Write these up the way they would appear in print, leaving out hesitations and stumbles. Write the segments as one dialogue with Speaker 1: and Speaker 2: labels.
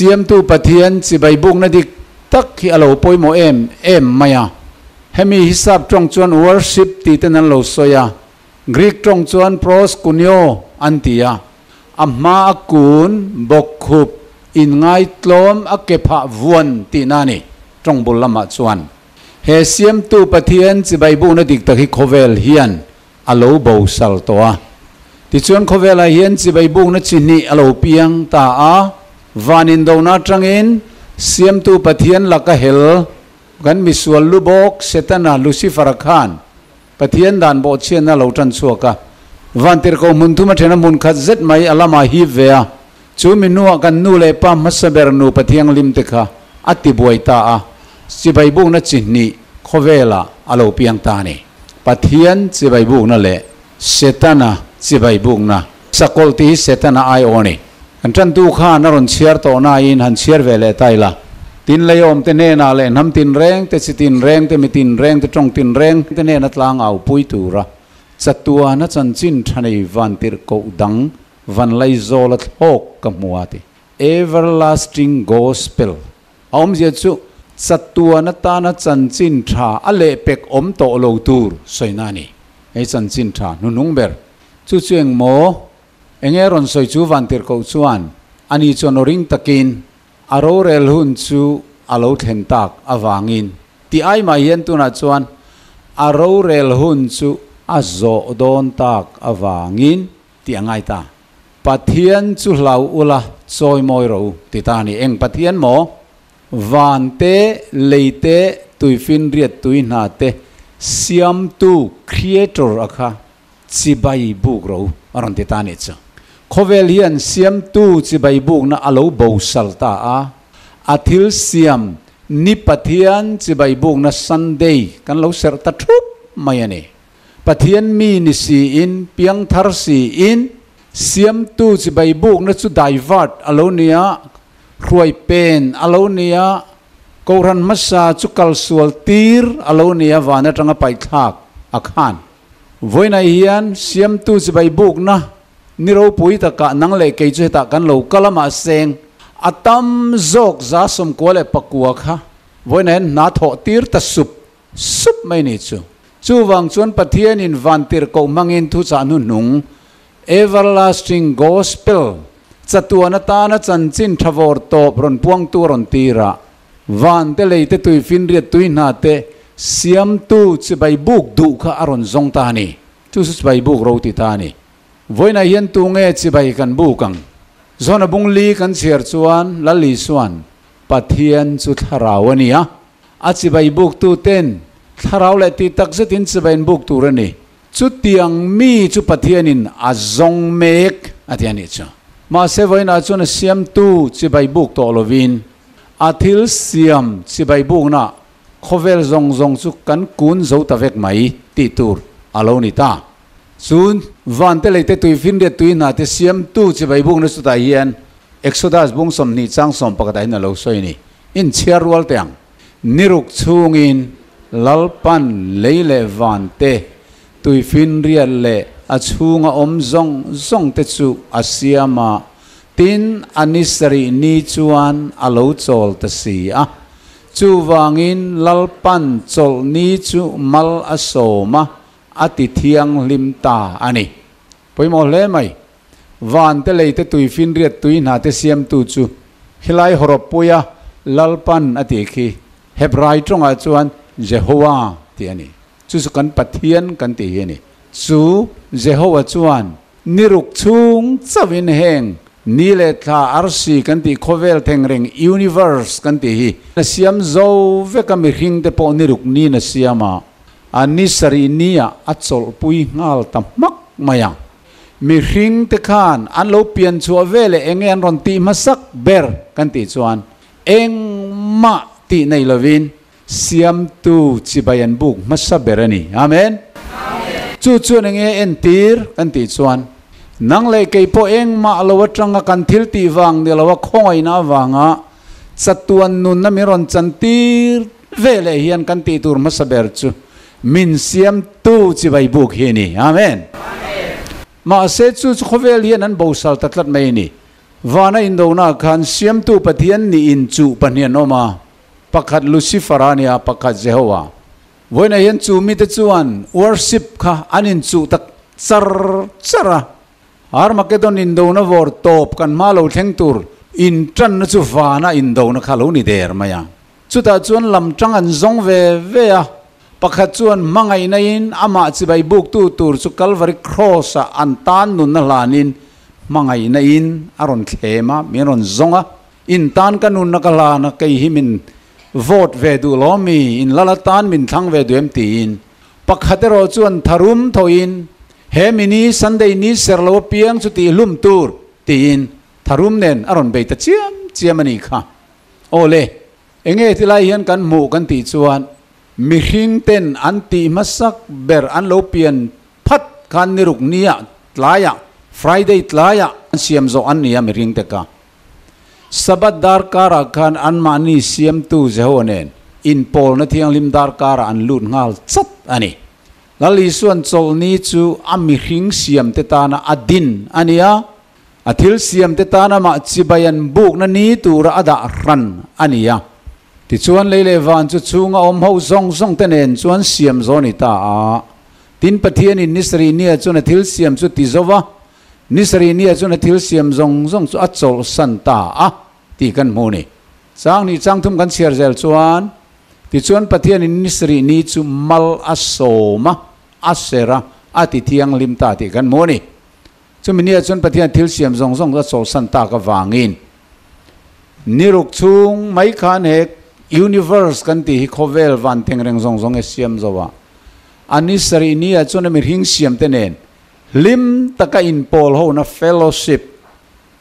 Speaker 1: Siamtu Pathian chibai bukna dik tak hi a lo pawimawh em em mai a. Hemi hi sap tawng chuan worship tih ten an lo sawi a, Greek tawng chuan proskuneo an ti a. A hma a kun, bawkkhup, inngaitlawm, a ke phah vuan tihna a ni, tawng bul lamah chuan. He Siamtu Pathian chibai bukna dik tak hi khawvel hian a lo bo sal tawh a. Tichuan khawvelah hian chibai bukna chi hnih a lo piang ta a, van indona atangin Siamtu Pathian laka hel kan misual lu bawk Setana, Lucifer-a khan Pathian dan bawhchhiatna a lo tan chhuak a. Vantirhkoh hmun thum a then a hmun khat zet mai a lamah hip ve a, chu mi hnuah kan nu leh pa hmasa ber nupa thianghlim te kha a tibuai ta a, chibai bukna chi hnih khawvelah a lo piang ta a ni. Pathian chibai bukna leh Setana chibai bukna. Sakawlh tih hi Setana aiawh a ni. Kan tantu khan a rawn chhiar tawh nain han chhiar ve leh ta ila. Tin leiawm te hnenah leh hnam tin reng te, chi tin reng te, mi tin reng te, tawng tin reng te hnena tlang au pui tura chatuana chanchin tha nei vantirh koh dang van Laizawl a thlawk ka hmu a ti. Everlasting Gospel a awmzia chu chatuan atana chanchin tha a lehpek awm tawh lo tur sawina a ni. Hei chanchin tha hnuhnung ber chu chu engmaw enge rawn sawi chu vantirhkoh chuan ani chuan aw ring takin A rorel hun chu a lo thlen tak avangin ti ai mai hian tunah chuan a rorel hun chu a zawh dawn tak avangin tih a ngai ta. Pathian chu hlau ula chawi mawi rawh u ti ta a ni. Eng Pathian maw? Van te, lei te, tuifinriat tui hna te siamtu, creator, a kha chibai buk ro a rawn ti ta nih chu. Khawvel hian siamtu chibai bukna a lo bosal ta a, a thil siam ni Pathian chibai bukna Sunday kan lo serh ta thup mai a ni. Pathian mi ni siin, piangthar siin, siamtu chibai bukna chu divert a lo ni a, hruai pen a lo ni a, Kohhran hmasa chu kalsual tir a lo ni a, van atanga paihthlak a khan. Vawiinah hian siamtu chibai bukna ni ropui takah nang leh kei chu hetah kan lo kal a mahseng a tam zawk 94 kha vawiinah hian hna thawh tir ta sup sup mai ni chu. Chuvang chuan Pathianin vantirhkoh hmangin thuchah hnuhnung Everlasting Gospel chatuan atana chanchin tha vawr tawp rawn puangtu a rawn tir a. Van te lei te tui finriat tui hna te siamtu chibai buk duh kha a rawn zawng ta a ni. Chu chu chibai buk ro ti ta a ni. Vawiinah hian tu nge chibai kan buk ang? Zawna bung li kan chhiar chuan Lal Isuan Pathian chu thlarau a ni a, a chibai buktu ten thlarau leh tih tak zetin chibai an buk tur a ni. Chutiang mi chu Pathianin a zawng mek a ti a nih chu. Mahse vawiinah chuan a siamtu chibai buk tawh lovin a thil siam chibai bukna khawvel zawng zawng chu kan kun zo ta vek mai tih tur a lo ni ta. Chun vante leite tui finriat tui hna te siamtu chibai bukna chutah hian Exodus bung 20 chang 11 ah hian a lo sawi a ni. Inchhiar rual teh ang. Ni ruk chhungin Lalpan lei leh van te, tuifinriat leh a chhunga awm zawng zawng te chu a siam a, tin a ni sarih ni chuan a lo chawl ta si a. Chuvangin Lalpan chawlh ni chu mal a sawm a, a ti thianghlim ta a ni. Pawimawh hle mai. Van te lei te tuifinriat tui hna te siamtu chu helai hawrawppuia Lalpan a tih khi Hebrai tawngah chuan Jehovah tih a ni. Chu chu kan Pathian kan tih hi a ni. Chu Jehovah chuan ni ruk chhung chauhin heng ni leh thla arsi kan tih khawvel thengreng universe kan tih hi a siam zo vek a mihring te pawh ni ruk niin a siam a, a ni sarih niah a chawlhpui nghal ta hmak mai ang. Mihring te khan an lo pian chhuah ve leh enge an rawn tih hmasak ber kan tih chuan engmah tih nei lovin siamtu chibai an buk hmasa ber a ni. Amen. Chu chuan enge entir kan tih chuan nang leh kei pawh engmah lo atanga kan thil tih vang ni loa khawngaihna avanga chatuan nunna min rawn chantir ve leh hian kan tih tur hmasa ber chu Min siamtu chibai buk hi a ni. Amen. Mahse chu chu khawvel hian an bosal ta tlat mai a ni. Vana indona khan siamtu Pathian ni in chuh pahnih an awm a, pakhat Lucifer-a nia, pakhat Jehovah. Vawiinah hian chu mite chuan worship kha an inchuh tak char char a. Armageddon indona vawr tawp kan hma lo thleng tur intanna chu vana indona kha lo ni der mai a. Chutah chuan lam tang an zawng ve ve a, pakhat chuan hmangaihna in amah chibai buktu tur chu Calvary Cross ah an tan nunna hlanin hmangaihna in a rawn thlem a, min rawn zawng a, in tan ka nunna ka hlan a, kei hi min vote ve duh lo mi, in lal atan min thlang ve duh em tiin pakhat erawh chuan tharum thawhin he mini Sunday ni ser lo apiang chu tihhlum tur tiin tharum nen a rawn bei ta chiam chiam a nih kha. Aw le, enge tilai hian kan hmuh kan tih chuan mihring ten an tih hmasak ber an lo pian phat khan niruk nia tlaiah, Friday tlaiah an siam zawh an ni a mihring te kha. Sabbath darkarah khan anmahni siamtu Jehovah nen inpawlna thianghlim darkarah an lut nghal chat a ni. Lal Isuan chawlhni chu a mihring siamte tana a din a ni a, A thil siamte tan amah chibai an bukna ni tura a dah hran a ni a. Tichuan lei leh van chu chhunga awm ho zawng zawng te nen chuan siam zo a ni ta a. Tin Pathianin ni sarih nia chuan a thil siam chu ti zo va, ni sarih nia chuan a thil siam zawng zawng chu a chawlhsan ta a tih kan hmu a ni. Chang hnih chang thum kan chhiar zel chuan, Tichuan Pathianin ni sarih ni chu mal a sawm a, a ser a, a ti thianghlim ta tih kan hmu a ni. Chumi nia chuan Pathian thil siam zawng zawng chu a chawlhsan tak avangin niruk chhung mai khan he universe kan tih hi khawvel van thengreng zawng zawng hi a siam zo a. A ni sarih nia chuan a mihring siam te nen hlim taka inpawl hona fellowship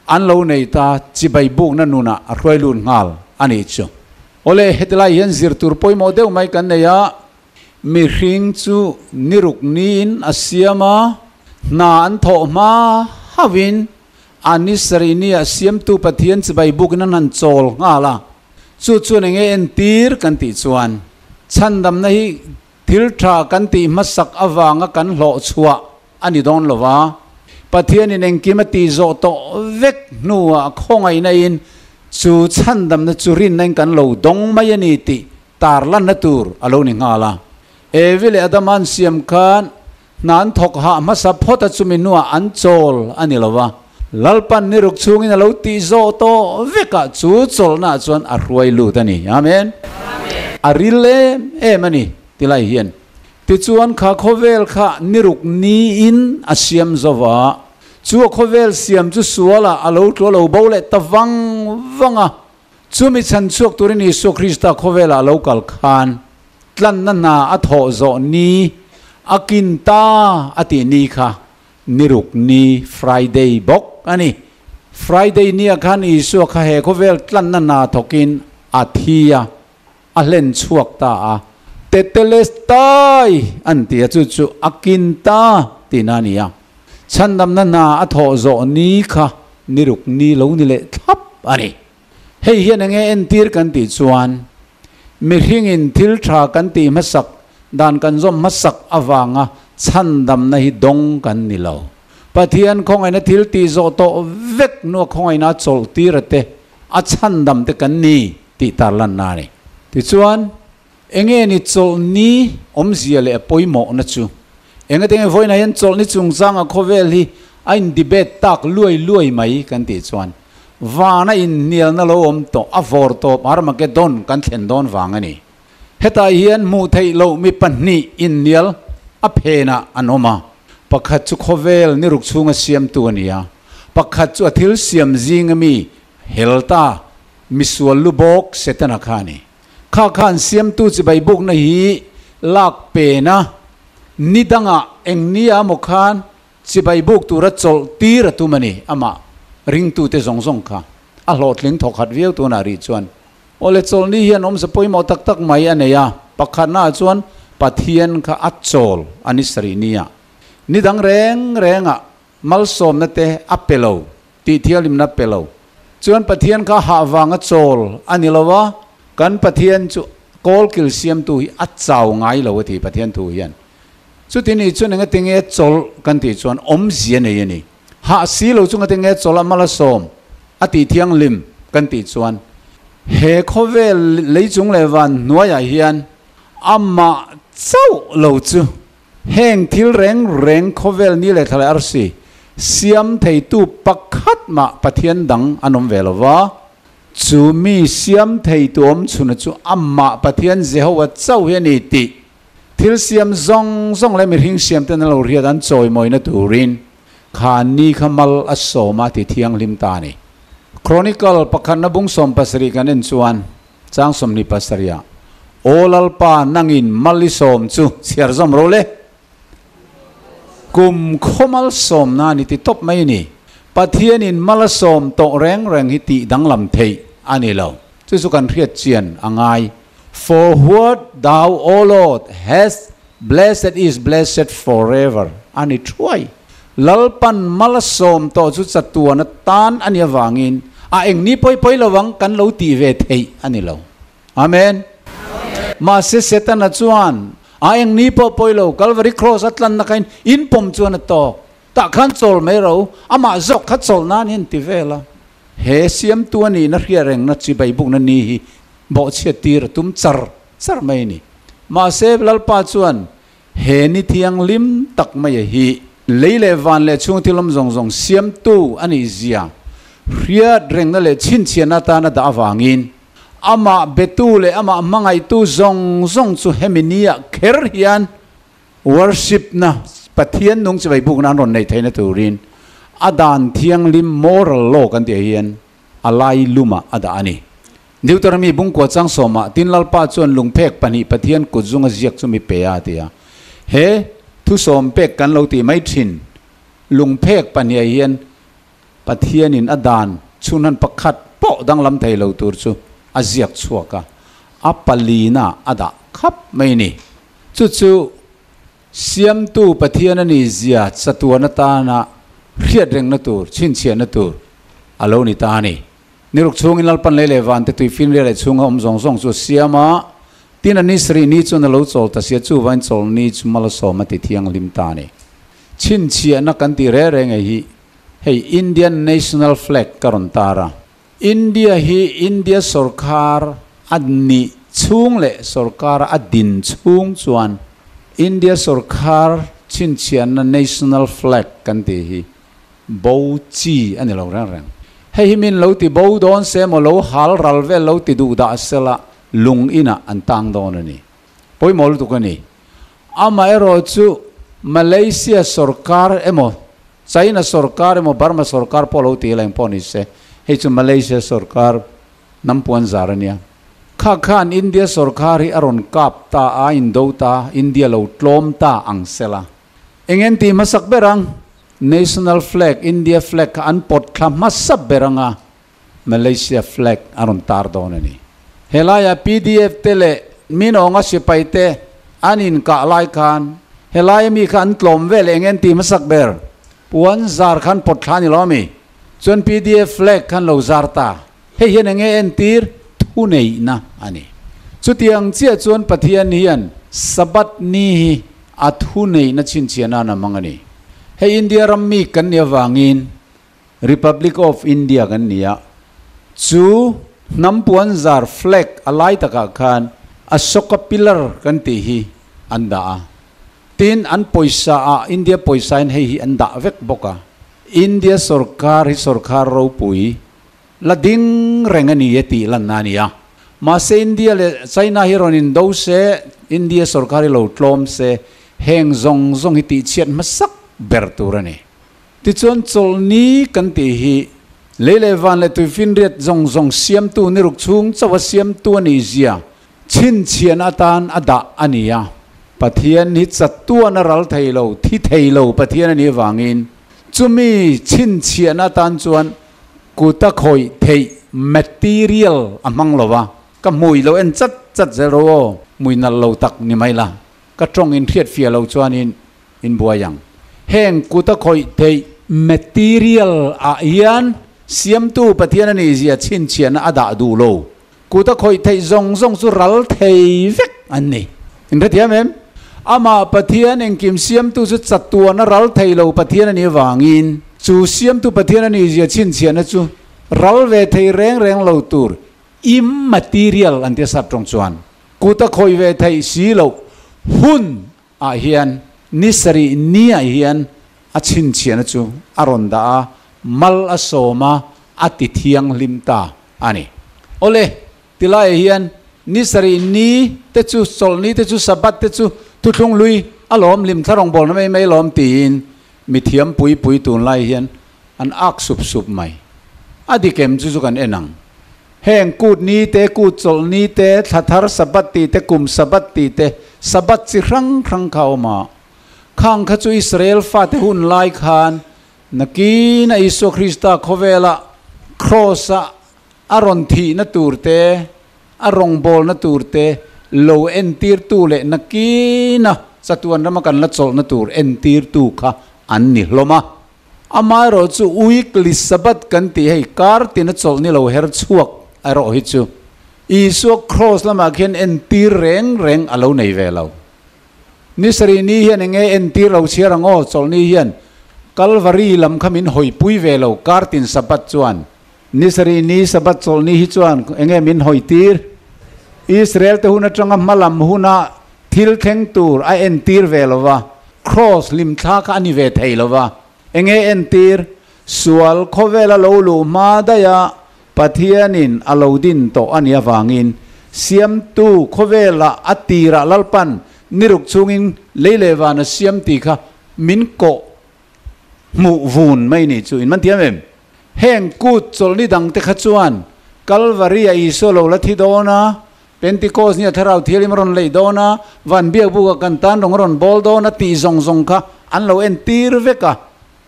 Speaker 1: an lo nei ta chibai bukna nunah a hruai lut nghal a nih chu. Awle, hetilai hian zir tur pawimawh deuh mai kan nei a, Mihring chu niruk niin a siam a, hna an thawh hma hauhin a ni sarih nia siamtu Pathian chibai bukin an han chawl nghal a. Chu chuan enge entir kan tih chuan chhandamna hi thil tha kan tih hmasak avanga kan hlawh chhuah a ni dawn lo va, Pathianin engkim a tih zawh tawh vek hnuah khawngaihna in chu chhandamna chu rinna in kan lo dawng mai a ni tih Tarlanna tur a lo ni nghal a. Evi leh Adama an siam khan hna an thawk hah hmasa phawt a chumi hnuah an chawl a ni lo va. Lalpan niruk chhungin a lo tih zawh tawh vekah chu chawlhnaah chuan a hruai lut a ni. Amen. A ril em em a ni tilai hian. Tichuan kha khawvel kha niruk niin a siam zo va. Chu a khawvel siam chu sualah a lo tluah lo bo leh ta vang vang a. Chumi chhan chhuak turin Isua Krista khawvelah a lo kal khan tlanna hna a thawh zawh ni a kin ta a tih ni kha niruk ni, Friday, bawk a ni. Friday nia khan Isua kha he khawvel tlanna hna thawkin a thi a, a hlen chhuak ta a. Tetelestai an ti a, chu chu a kin ta tihna a ni a. Chhandamna hna a thawh zawh ni kha niruk ni lo ni leh thlap a ni. Hei hian enge entir kan tih chuan mihringin thil tha kan tih hmasak dan kan zawm hmasak avanga chhandamna hi dawng kan ni lo. Pathian khawngaihna thil tih zawh tawh vek hnua khawngaihna a chawlh tir a te a chhandam te kan ni tih tarlanna a ni. Tichuan Enge ni chawlhni awmzia leh a pawimawhna chu? Engati nge vawiinah hian chawlhni chungchanga khawvel hi a in debate tak luai luai mai kan tih chuan vana inhnialna lo awm tawh a vawr tawp Armageddon kan thlen dawn vang a ni. Hetah hian hmuh theih loh mi pahnih inhnial a phenah an awm a, pakhat chu khawvel ni ruk chhunga siamtu a ni a, pakhat chu a thil siam zinga mi helta misual lu bawk Setana kha a ni. Kha khan siamtu chibai bukna hi lak pen a, ni dangah eng nia maw khan chibai buk tura chawlh tir a tum a ni, amah ringtute zawng zawng kha a hlawhtling thawk khat viau tunah rih chuan. Awle chawlhni hian awmze pawimawh tak tak mai a nei a, pakhatnaah chuan Pathian kha a chawl a ni sarih nia, ni dang reng rengah malsawmna te a pe lo, tih thianghlimna pe lo. Chuan Pathian kha hah vanga chawl a ni lo a, kan Pathian chu kawlkil siamtu hi a chau ngai lo a ti Pathian thu hian. Chuti ni chuan enga tinge chawlh kan tih chuan awmzia nei a ni. Hah si lo chu nga tinge chawlh a mal a sawm? A tih thianghlim kan tih chuan he khawvel lei chung leh van hnuaiah hian amah chauh lo chu heng thil reng reng khawvel ni leh thla leh arsi siam theitu pakhat mah Pathian dang an awm ve lo va, chu mi siam theitu awm chhuna chu amah Pathian Jehovah chauh hi a ni tih thil siam zawng zawng leh mihring siamten an lo hriat an chawimawina turin Kha ni kha mal a sawm a ti thianghlim ta a ni. Chronicle pakhatna bung 17 kan en chuan chang 27 ah, Aw Lalpa nangin mal i sawm chu chhiar zawm ro le. Kum khaw mal sawmna a ni ti tawp mai a ni. Pathianin mal a sawm tawh reng reng hi tih danglam theih a ni lo. Chu chu kan hriat chian a ngai. For what thou, O Lord, hast blessed is blessed forever a ni thuai. Lalpan mal a sawm tawh chu chatuan atan a ni avangin a eng ni pawi pawi lo ang kan lo tih ve theih a ni lo. Amen. Mahse Setana chuan a eng ni pawh pawi lo Calvary Cross a tlanna khain in pawm chuan a tawk. Tah khan chawl mai ro, amah zawk kha chawl nan hian ti vel a. He siamtu a nihna hriat rengna chibai bukna ni hi bawhchhiat tir a tum char char mai a ni. Mahse, Lalpa chuan he ni thianghlim tak maia hi lei leh van leh chhung thil awm zawng zawng siamtu a nih zia hriat rengna leh chhinchhiahna atan a dah avangin amah betu leh amah hmangaihtu zawng zawng chu hemi niah kher hian Worship na Pathian nung chibai bukna an rawn neih theihna turin a dan thianghlim moral law kan tih ah hian a lai lumah a dah a ni. Deuteronomy bungkua chang sawmah tin Lalpa chuan lungphek pahnih Pathian kut zunga ziak chu mi pe a ti a. He thu sawm pek kan lo tih mai thin lungphek pahnih ah hian Pathianin a dan chhunhan pakhat pawh danglam thei lo tur chu a ziak chhuak a, a palina a dah khap mai a ni. Chu chu Siamtu Pathian a nih zia chatuan atana hriat rengna tur, chhinchhiahna tur a lo ni ta a ni. Niruk chhungin Lalpan lei leh vante tui finria leh chhunga awm zawng zawng chu a siam a, tin a ni sarih ni chuan a lo chawl ta sia, chuvain chawlni chu mal a sawm a ti thianghlim ta a ni. Chhinchhiahna kan tih reng reng ei hi hei Indian National Flag ka rawn tar a. India hi India sorkar a nih chhung leh sorkar a din chhung chuan India sorkar chhinchhiahna National Flag kan tih hi bo chi a ni lo reng reng. Hei hi min lo ti bo dawn se emaw lo hal ral vel lo ti duh dah sela lung inah an tang dawn a ni. Pawimawh lutuk a ni. Amaherawh chu Malaysia sorkar emaw China sorkar emaw Burma sorkar pawh lo tih leng pawh ni se, hei chu Malaysia sorkar hnam puan zar a nia. Kha khan India sorkar hi a rawn kap ta a, indo ta, India lo tlawm ta ang sela. Eng en tih hmasak ber ang? National flag, India flag kha an pawt thla hmasa ber ang a, Malaysia flag a rawn tar dawn a ni. Helaiah pdf te leh Minawnga sipai te an inkah lai khan helaia mi kha an tlawm vel eng en ti hmasak ber? Puan zar khan pawt thla a ni lo ami? Chuan pdf flag khan lo zar ta. Hei hian enge entir? Thuneihna a ni. Chutiang chiah chuan Pathian hian Sabbath ni hi a thuneihna chhinchhiah nan a hmang a ni. Hei India ram mi kan nih avangin Republic of India kan ni a, chu hnam puan zar flag a lai takah khan Ashoka pillar kan tih hi an dah a, tin an pawisa ah India pawisa in hei hi an dah vek bawk a, India sorkar hi sorkar ropui la ding reng a ni e tih lanna a ni a, mahse India leh China hi rawn indo se India sorkar hi lo tlawm se heng zawng zawng hi tihchhiat hmasak ber tur a ni. Tichuan chawlhni kan tih hi lei leh van leh tuifinriat zawng zawng siamtu ni ruk chhung chauha siamtu a nih zia chhinchhiahna atan a dah a ni a. Pathian hi chatuan a ral thei lo, thi thei lo Pathian a nih avangin chumi chhinchhiahna atan chuan kuta khawih theih material a hmang lo va. Ka hmui lo en chat chat zel ro aw, hmui nalh lo tak ni mai la, ka tawng inhriatfiah lo chuanin In buai ang. Heng kut a khawih theih material ah hian siamtu Pathian a nih zia chhinchhiahna a dah duh lo. Kut a khawih theih zawng zawng chu ral thei vek an ni. In hrethiam em? Amah Pathian engkim siamtu chu chatuan a ral thei lo Pathian a nih avangin chu siamtu Pathian a nih zia chhinchhiahna chu Ral ve thei reng reng lo tur, immaterial an tia sap tawng chuan, kut a khawih ve theih si loh hun ah hian ni sarih ni ah hian a chhinchhiahna chu a rawn dah a, mal a sawm a, a ti thianghlim ta a ni. Awle, tilaiah hian ni sarih ni te chu, chawlhni te chu, Sabbath te chu thuthlung lui a lawm, hlimthla rawngbawlna mai mai lawm tiin mithiam pui pui tunlai hian an ak sup sup mai. A dik em chu chu kan en ang. Heng kut ni te, kut chawlh ni te, thla thar Sabbath tih te, kum Sabbath tih te, Sabbath chi hrang hrang kha a awm a. Khang kha chu Israel fate hun lai khan nakina Isua Krista khawvela Kraws-a a rawn thihna tur te, a rawngbawlna tur te lo entirtu leh nakina chatuan rama kan la chawlhna tur entirtu kha an ni hlawm a. Amaherawh chu weekly Sabbath kan tih hei kar tina chawlh ni lo her chhuak erawh hi chu Isua Kraws lamah khian entir reng reng a lo nei ve lo. Ni sarih ni hian enge entir lo chhiar ang aw, chawlh ni hian Kalvari lam kha min hawipui ve lo kar tin Sabbath chuan. Ni sarih ni Sabbath chawlh ni hi chuan enge min hawitir? Israel te hun atanga hma lam huna thil thleng tur a entir ve lo va, Kraws hlimthla kha a ni ve thei lo va. Enge entir? Sual khawvela lo luh hma daiha Pathianin a lo din tawh a nih avangin Siamtu khawvela a tirah Lalpan niruk chungin lei leh van a siam tih kha min kawh hmuh vun mai ni chu in man thiam em? Heng kut chawlhni dangte kha chuan Kalvari-a Isua lo la thi dawn a, Pentecost nia Thlarau Thianghlim a rawn leih dawn a, van biakbuka kan tan rawng a rawn bawl dawn a tih zawng zawng kha an lo entir vek a,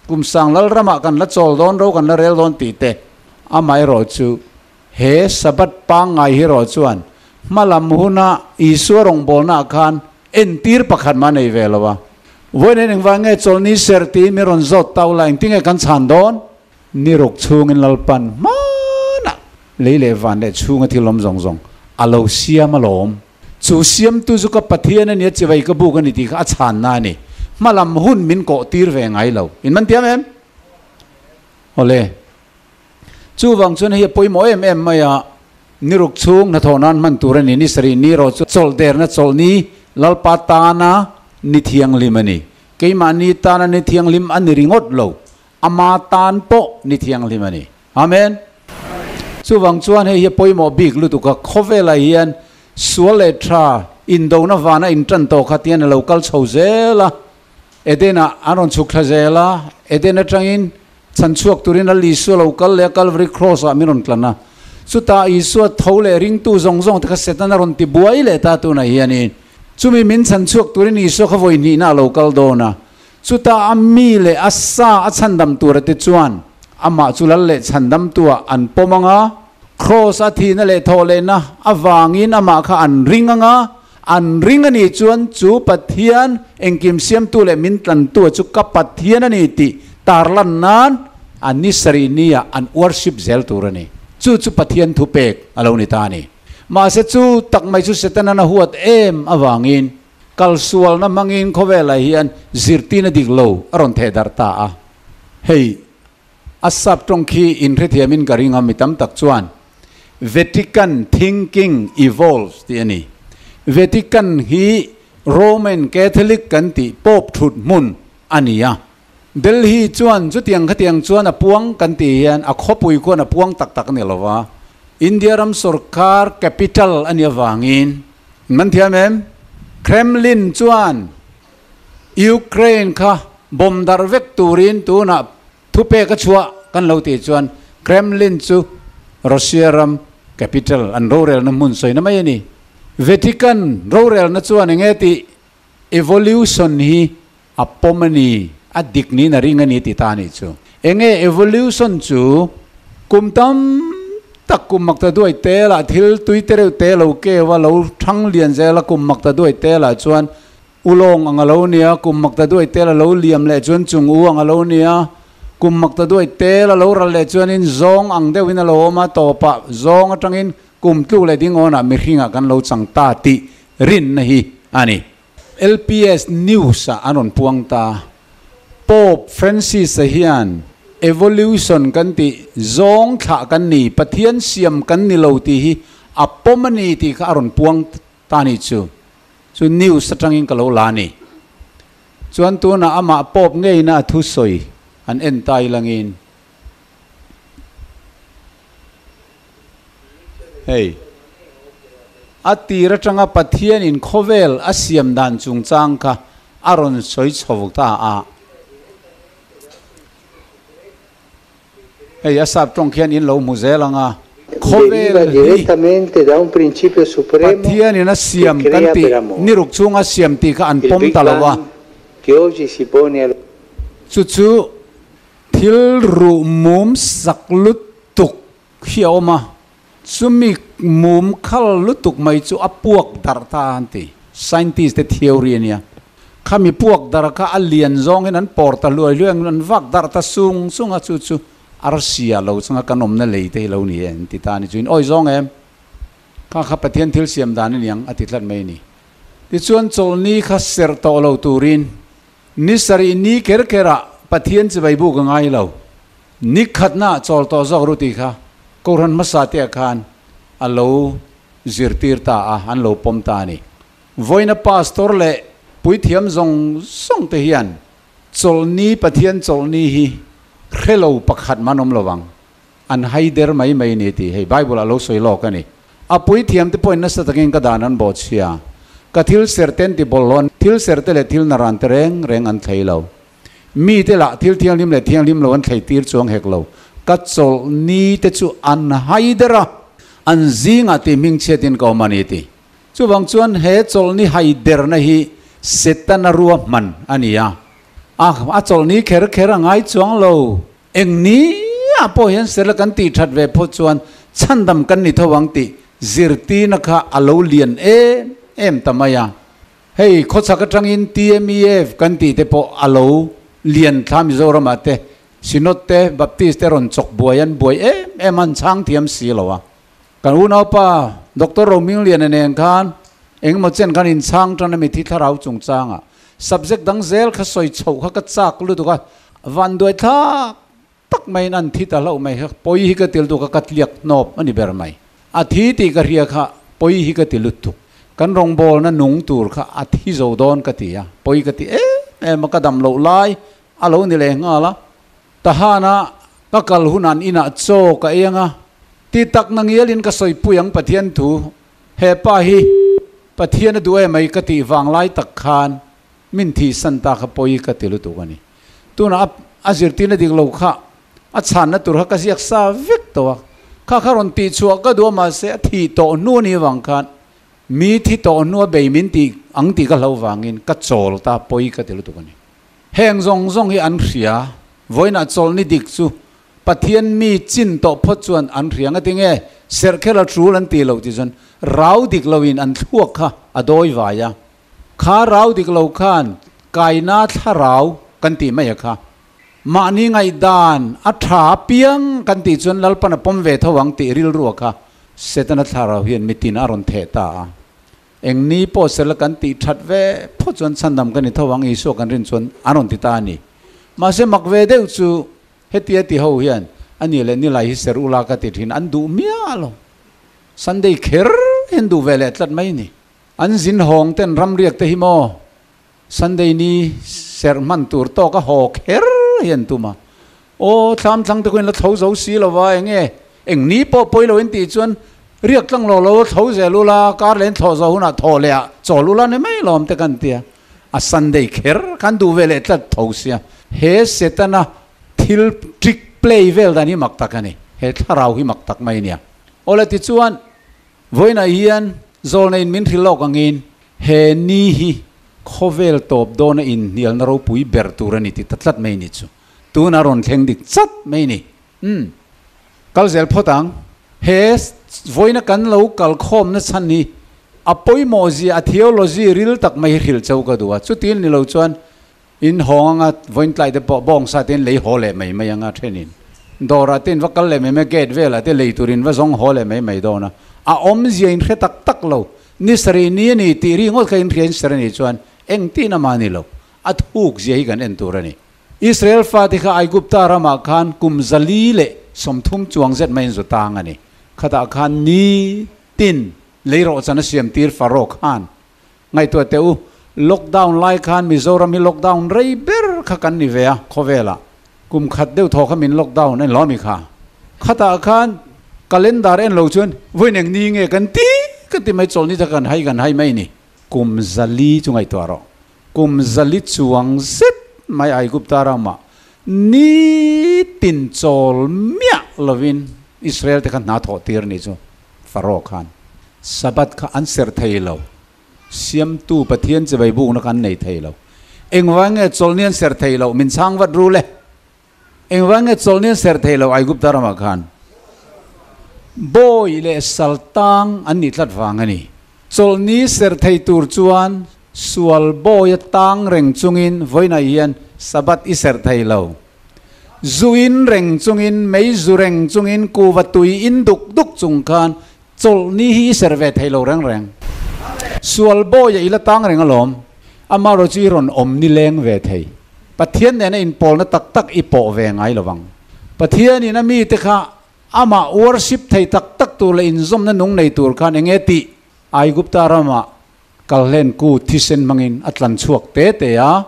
Speaker 1: kum sang lal ramah kan la chawl dawn ro kan la rel dawn tih te. Amaherawh chu he Sabbath pangngai hi erawh chuan hma lam huna Isua rawngbawlnaah khan entir pakhat mah nei ve lo a. Vawiin engvang nge chawlhni ser tiin min rawn zawt ta ula engtinge kan chhan dawn? Ni ruk chhungin Lalpan hmanah lei leh van leh chhunga thil awm zawng zawng a lo siam alawm. Chu siamtu chu ka Pathian a nia chivai ka buk a ni tih kha a chhanna a ni. Hmalam hun min kawh tir ve ngai lo. In man tiam em? Awle. Chuvang chuan hei a pawimawh em em mai a, ni ruk chhung hnathawh nan hman tur a ni. Ni sarih ni erawh chu chawlh derna chawlh ni Lalpa tana ni thianghlim a ni. Keimahni tana ni thianghlim a ni ringawt lo. Ama tan pawh ni thianghlim a ni. Amen. Chuvang chuan hei hi a pawimawh bik lutuk a, khawvelah hian sual leh tha indona vana intan tawh kha tian a lo kal chho zel a, Eden-ah an rawn chhuk thla zel a, Eden atangin chhan chhuak turin Lal Isua lo kal leh a Calvary Cross-ah min rawn tlan a. Chutah Isua tho leh ringtu zawng zawng te kha Satan a rawn ti buai leh ta tunah hianin chumi min chhan chhuak turin Isua kha vawi hnihna a lo kal dawn a. Chutah a mi leh a sa a chhandam tura te chuan amah chu lal leh chhandamtuah an pawm ang a, Kraws a thihna leh thawh lehna avangin amah kha an ring ang a, an ring a nih chuan chu Pathian engkim siamtu leh min tlantua chu ka Pathian a ni tih tarlan nan an ni sarih nia an worship zel tur a ni. Chu chu Pathian thupek a lo ni ta a ni. Mahse chu tak mai chu Setana'n a huat em avangin Kalsualna hmangin khawvelah hian zirtirna dik lo a rawn theh darh ta a. Hei, a sap tawng khi inhrethiamin ka ring a, mi tam tak chuan Vatican thinking evolves tih a ni. Vatican hi Roman Catholic kan tih Pope thut hmun a ni a. Delhi chuan chutiang khatiang chuan a puang kan tih hian a khawpui khuan a puang tak tak a ni lo va, India ram sorkar capital a nih avangin man thiam em? Kremlin chuan Ukraine kha bomb darh vek turin tunah thupek a chhuah kan lo tih chuan Kremlin chu Russia ram capital an rorelna hmun sawina mai a ni. Vatican rorelna chuan enge tih evolution hi A pawm a ni, a dik niin a ring a ni ti ta a nih chu. Enge evolution chu? Kum tam tak kum makta duai te lah thil tui te reuh te lo keu a, lo thang lian zel a, kum makta duai te lah chuan ulawng ang a lo nia, kum makta duai te la lo liam leh chuan chung u ang a lo nia, kum makta duai te la lo ral leh chuanin zawng ang deuhin a lo awm a, tawpah zawng atangin kum tluk leh dingawnah mihringah kan lo chang ta tih rinna hi a ni. LPS News ah an rawn puang ta. Pope Francis-a hian Evolution kan tih zawng thlah kan ni, Pathian siam kan ni lo tih hi a pawm a ni tih kha a rawn puang ta ni chu. Chu news atangin ka lo la a ni. Chuan tunah amah pawp ngeina a thusawi an en ta ilangin. Hei, a tir atanga Pathianin khawvel a siam dan chungchang kha a rawn sawi chho ta a. Hei, a sap tawng khian in lo hmu zel ang a,
Speaker 2: Deriva
Speaker 1: khawvel hi
Speaker 2: direttamente da un principio supremo
Speaker 1: Pathianin a
Speaker 2: che
Speaker 1: siam kan
Speaker 2: crea
Speaker 1: tih,
Speaker 2: per amore.
Speaker 1: ni ruk chunga siam tih kha an
Speaker 2: Il
Speaker 1: pawm
Speaker 2: Big
Speaker 1: ta lo a.
Speaker 2: Bang che oggi si pone allo
Speaker 1: Chu chu Thil ruh mum sak lutuk hi a awm a, chumi mum khal lutuk mai chu a puak darh ta an ti. Scientist te theory a nia. Khami puak darh kha a lian zawngin an pawr ta hluai hluai ang, an vak darh ta sung sung a, chu chu arsia lo chunga kan awmna lei te hi lo ni e an ti ta a ni. Chuin awi zawng em? Kha kha Pathian thil siam dan a niang a ti tlat mai a ni. Tichuan chawlhni kha serh tawh lo turin Ni sarih ni ker kerah Pathian chibai buk a ngai lo. Ni khatna chawl tawh zawk ru tih kha Kohhran hmasa te ah khan a lo zirtir ta a, an lo pawm ta a ni. Vawiina pastor leh puithiam zawng zawng te hian chawlhni Pathian chawlhni hi hre lo pakhat man awm lo ang. An hai der mai mai ni tih hei Bible ah lo sawi lawk a ni. A puithiam te pawhin nasa takin ka dan an bawhchhia. Ka thil ser te an ti bawlhhlawh a, thil ser te leh thil naran te reng reng an thlei lo. Mi te lah thil thianghlim leh thianghlim lo an thlei tir chuang hek lo. Ka chawlh ni te chu an hai der a, an zingah tih hmingchhiatin ka awm a ni ti. Chuvang chuan he chawlhni hai derna hi Setana ruahman a ni a, a chawlhni kher kher a ngai chuang lo. Eng ni ah pawh hian sela kan tih that ve phawt chuan chhandam kan ni tho ang tih zirtirna kha a lo lian em em ta mai a. Hei khawchhak atangin TMEF kan tih te pawh a lo lian thla Mizoram ah te Synod te Baptist te rawn chawk buai an buai em em a an chhang thiam si lo a. Kan unaupa Doctor Romingliana nen khan engemaw chen khan inchhang tan a mithi thlarau chungchangah subject dang zel kha sawi chhoh kha ka chak lutuk a, vanduai thlak tak maiin an thi ta hlauh mai kha pawi hi ka ti lutuk a, ka tliak hnawp a ni ber mai. A thi tih ka hria kha pawi hi ka ti lutuk. Kan rawngbawlna nung tur kha a thi zo dawn ka ti a, pawi ka ti em em a, ka dam loh lai a lo ni leh nghal a. Tahana ka kal hun an inah chaw ka ei anga, ti tak na ngialin ka sawi pui ang Pathian thu, he pa hi Pathian a duh em mai ka tih vang lai tak khan min thihsan ta kha pawi ka ti lutuk a ni. Tunah a zirtirna dik lo kha a chhanna tur kha ka ziak sa vek tawh a, kha kha rawn tihchhuah ka duh a mahse a thih tawh hnu a nih avang khan mi thi tawh hnu a bei min tih ang tih ka hlo vangin ka chawl ta pawi ka ti lutuk a ni. Heng zawng zawng hi an hria, vawiinah chawlhni dik chu Pathian mi chin tawh phawt chuan an hria nga tinge serhkhela tul an tih loh tih chuan rau dik loin an thluak kha a dawi vai a, kha rau dik lo khan kaina thlarau kan tih mai a kha. Mahni ngaihdan a tha apiang kan tih chuan Lalpan a pawm ve tho ang tih rilru a kha Setana thlarau hian mitin a rawn theh ta a. Eng ni pawh sela kan tih that ve phawt chuan chhandam kan ni tho ang Isua kan rin chuan an rawn ti ta a ni. Mahse mak ve deuh chu hetia ti ho hian a ni leh nilai hi ser ula ka ti thin an duh miah lo. Sunday kher hi an duh ve leh tlat mai ni. An zin hawng ten ramriak te hi maw Sunday ni serh hman tur tawk a haw kher hi an tum a. Aw thlam thlang te khuin la tho zo si lo va, eng nge eng ni pawh pawi lo in tih chuan riak tlang lo lo tho zel ula, kar leh in thlawh zawh hunah thaw leh ah chawl ula ni mai lawm te kan tia. A Sunday kher khan duh ve leh tlat tho sia. He Setana thil trick play vel dan hi mak tak a ni. He thlarau hi mak tak mai a nia. Awle tichuan Vawiinah hian zawlneiin min hrilh lawk angin he ni hi khawvel tawp dawna inhnialna ropui ber tur a ni ti ta tlat mai ni chu. Tuna rawn thleng dik chat mai ni. Umm. Kal zel phawt ang. He vawiina kan lo kal khawmna chhan hi a pawimawh zia, a theology ril tak mai hi hrilh chau ka duh a. Chutin ni lo chuan In hawng anga vawiin tlai te pawh bawngsa te in lei haw leh mai mai anga thenin dawrah te in va kal leh mai mai gate velah te lei turin va zawng haw leh mai mai dawn a, a awmzia in hre tak tak lo. Ni sarih ni a ni tih ri ngawt kha in hria in ser a nih chuan engtin a mah ni lo, a thuk zia hi kan en tur a ni. Israel fate kha Aigupta ramah khan kum 430 chuang zet maiin zu tang a ni. Khatah khan ni tin leirawhchan a siam tir Pharaoh khan ngaihtuah teh u, lockdown lai khan Mizoram hi lockdown rei ber kha kan ni ve a khawvelah. Kum khat deuh thaw kha min lockdown a ni lo ami kha. Khatah khan calendar en lo chuan vawiin eng ni nge kan ti kan ti mai chawlhni te kha kan hai kan hai mai ni. Kum 400 chu ngaihtuah rawh. Kum 400 chuang zet mai Aigupta ramah nitin chawl miah lovin Israel te kha hna thawh tir ni chu Pharaoh khan Sabbath kha an serh thei lo, Siamtu Pathian chibai bukna kha an nei thei lo. Engvang nge chawlhni an serh thei loh? Min chhang vat ru le. Engvang nge chawlhni an serh thei loh Aigupta ramah khan? Bawi leh sal tang an nih tlat vang a ni. Chawlhni serh thei tur chuan sual bawi a tang reng chungin vawiinah hian Sabbath i serh thei lo. Zu in reng chungin, mei zu reng chungin, kuva tui in duk duk chung khan chawlhni hi i serh ve thei lo reng reng. Sual bawi a i la tang reng alawm. Amaherawhchu i rawn awm nileng ve thei. Pathian nena inpawlna tak tak i pawh ve ngai lo vang. Pathianin a mite kha amah worship thei tak tak tur leh inzawmna nung nei tur khan eng nge tih Aigupta ramah kalhlen kut thisen hmangin a tlan chhuak te te a,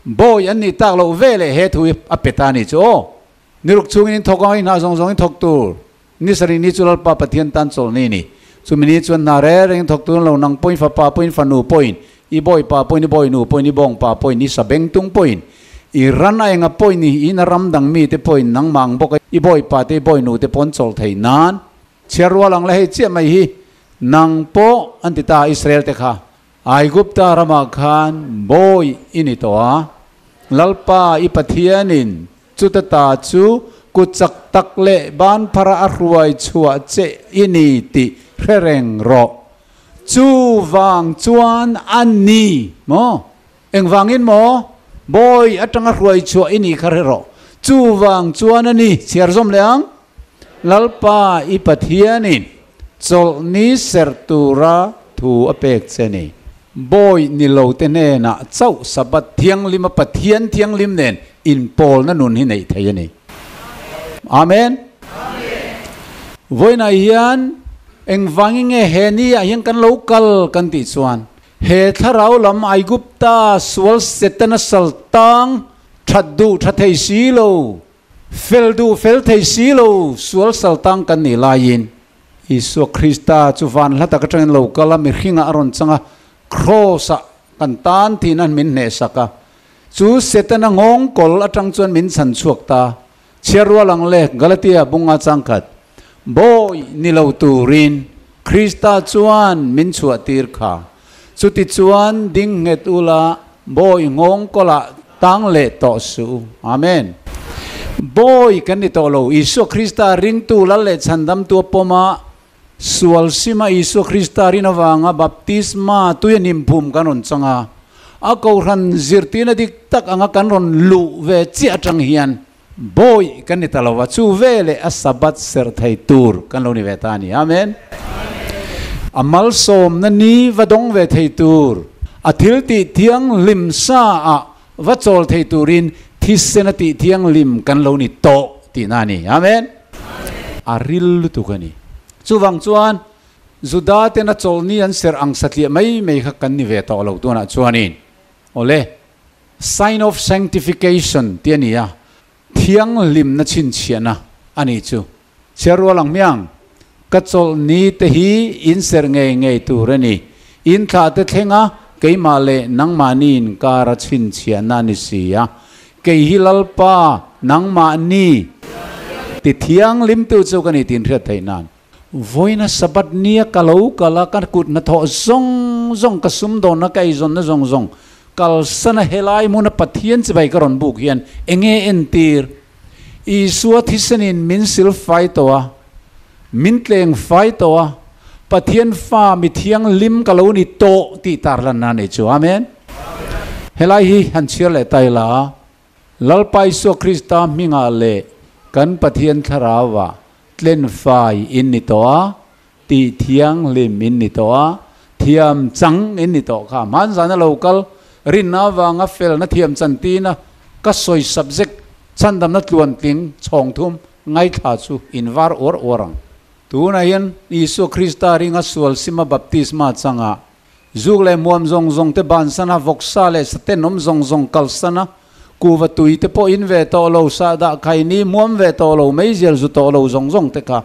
Speaker 1: bawi an nih tak loh ve leh he thu hi a pe ta a nih chu aw. Niruk chungin in thawk ang a, i hna zawng zawngin thawk tur. Ni sarih ni chu Lalpa Pathian tan chawlhni a ni. Chumi ni chuan hna reng rengin thawk tur an lo, nang pawhin fapa pawhin fanu pawhin, i bawipa pawhin i bawinu pawhin i bawngpa pawhin i sabengtung pawhin, i ran a enga pawhin i ina ram dang mite pawhin nangmah ang bawka i bawipa te i bawinu te pawh an chawlh thei nan. Chhiar rual ang la hei chiah mai hi nang pawh an ti ta Israel te kha Aigupta ramah khan bawi i ni tawh a, Lalpa i Pathianin chuta ta chu kut chak tak leh ban phara a hruai chhuah che i ni tih hre reng rawh. Chu vang chuan a ni maw? Engvangin maw? Bawi atanga hruai chhuah i nih kha hre rawh. Chu vang chuan a ni, chhiar zawm leh ang. Lalpa i Pathianin chawlhni serh tura thu a pek che ni. Bawi ni lo te hnenah chauh Sabbath thianghlima Pathian thianghlim nen inpawlna nun hi neih thei a ni. Amen. Vawiinah hian engvangin nge he ni ah hian kan lo kal kan tih chuan he thlarau lam Aigupta sual Setana sal tang that duh tha thei si lo, Fel duh fel thei si lo, sual sal tang kan nih laiin Isua Krista chu van hla tak atangin lo kal a, mihringah a rawn chang a, Kraws-ah kan tan tiin an min hnehsak a. Chu Setana nghawng kawl atang chuan min chhan chhuak ta. Chhiar rual ang le, Galatia bunga changkhat, Bawi ni lo turin Krista chuan min chhuah tir kha. Chuti chuan ding nghet ula bawi nghawng kawlah tang leh tawh suh u. Amen. Bawi kan ni tawh lo. Isua Krista ringtu lal leh chhandamtu a pawm a, sual sima Isua Krista rin avanga baptisma tui a hnim phum kan rawn chang a. A kohhran zirtirna dik tak anga kan rawn luh ve chiah atang hian bawi kan ni ta lo va, chu veleh a Sabbath serh thei tur kan lo ni ve ta a ni. Amen. A malsawmna ni va dawng ve thei tur, a thil tih thianghlim sa ah va chawl thei turin thisen a tih thianghlim kan lo ni tawh tihna a ni. Amen. A ril lutuk a ni. Chuvang chuan Juda tena chawlhni an serh ang satliah mai mai kha kan ni ve tawh lo tunah chuanin. Awle. Sign of sanctification tih a ni a, thianghlimna chhinchhiahna a nih chu. Chhiar rual ang hmiang, ka chawlhni te hi in serh ngei ngei tur a ni. In thlah te thlenga keimah leh nangmahni inkara chhinchhiahna a ni si a, kei hi Lalpa nangmahni ti thianghlimtu chu ka ni tih inhriat theih nan. Vawiina Sabbath nia ka lo kal a, ka kut hnathawh zawng zawng, ka sumdawnna, ka eizawnna zawng zawng kalsana helai hmuna Pathian chibai ka rawn buk hian eng nge entir? Isua thisenin min sil fai tawh a, min tleng fai tawh a, Pathian fa mi thianghlim ka lo ni tawh tih tarlanna a nei chu. Amen. Helai hi han chhiar leh ta ila. Lalpa Isua Krista hmingah leh kan Pathian Thlarauah tlen fai in ni tawh a, tih thianghlim in ni tawh a, thiam chang in ni tawh kha. Hmanzana lo kal rinna avanga felna thiam chantina Ka sawi subject chhandamna tluantling chhawng thum ngaithla chu in var uar uar ang. Tunah hian Isua Krista ringa sual sima baptisma changa zuk leh muam zawng zawng te bansana vawksa leh satenawm zawng zawng kalsana kuva tui te pawh in ve tawh lo, sahdah khaini muam ve tawh lo, meizial zu tawh lo zawng zawng te kha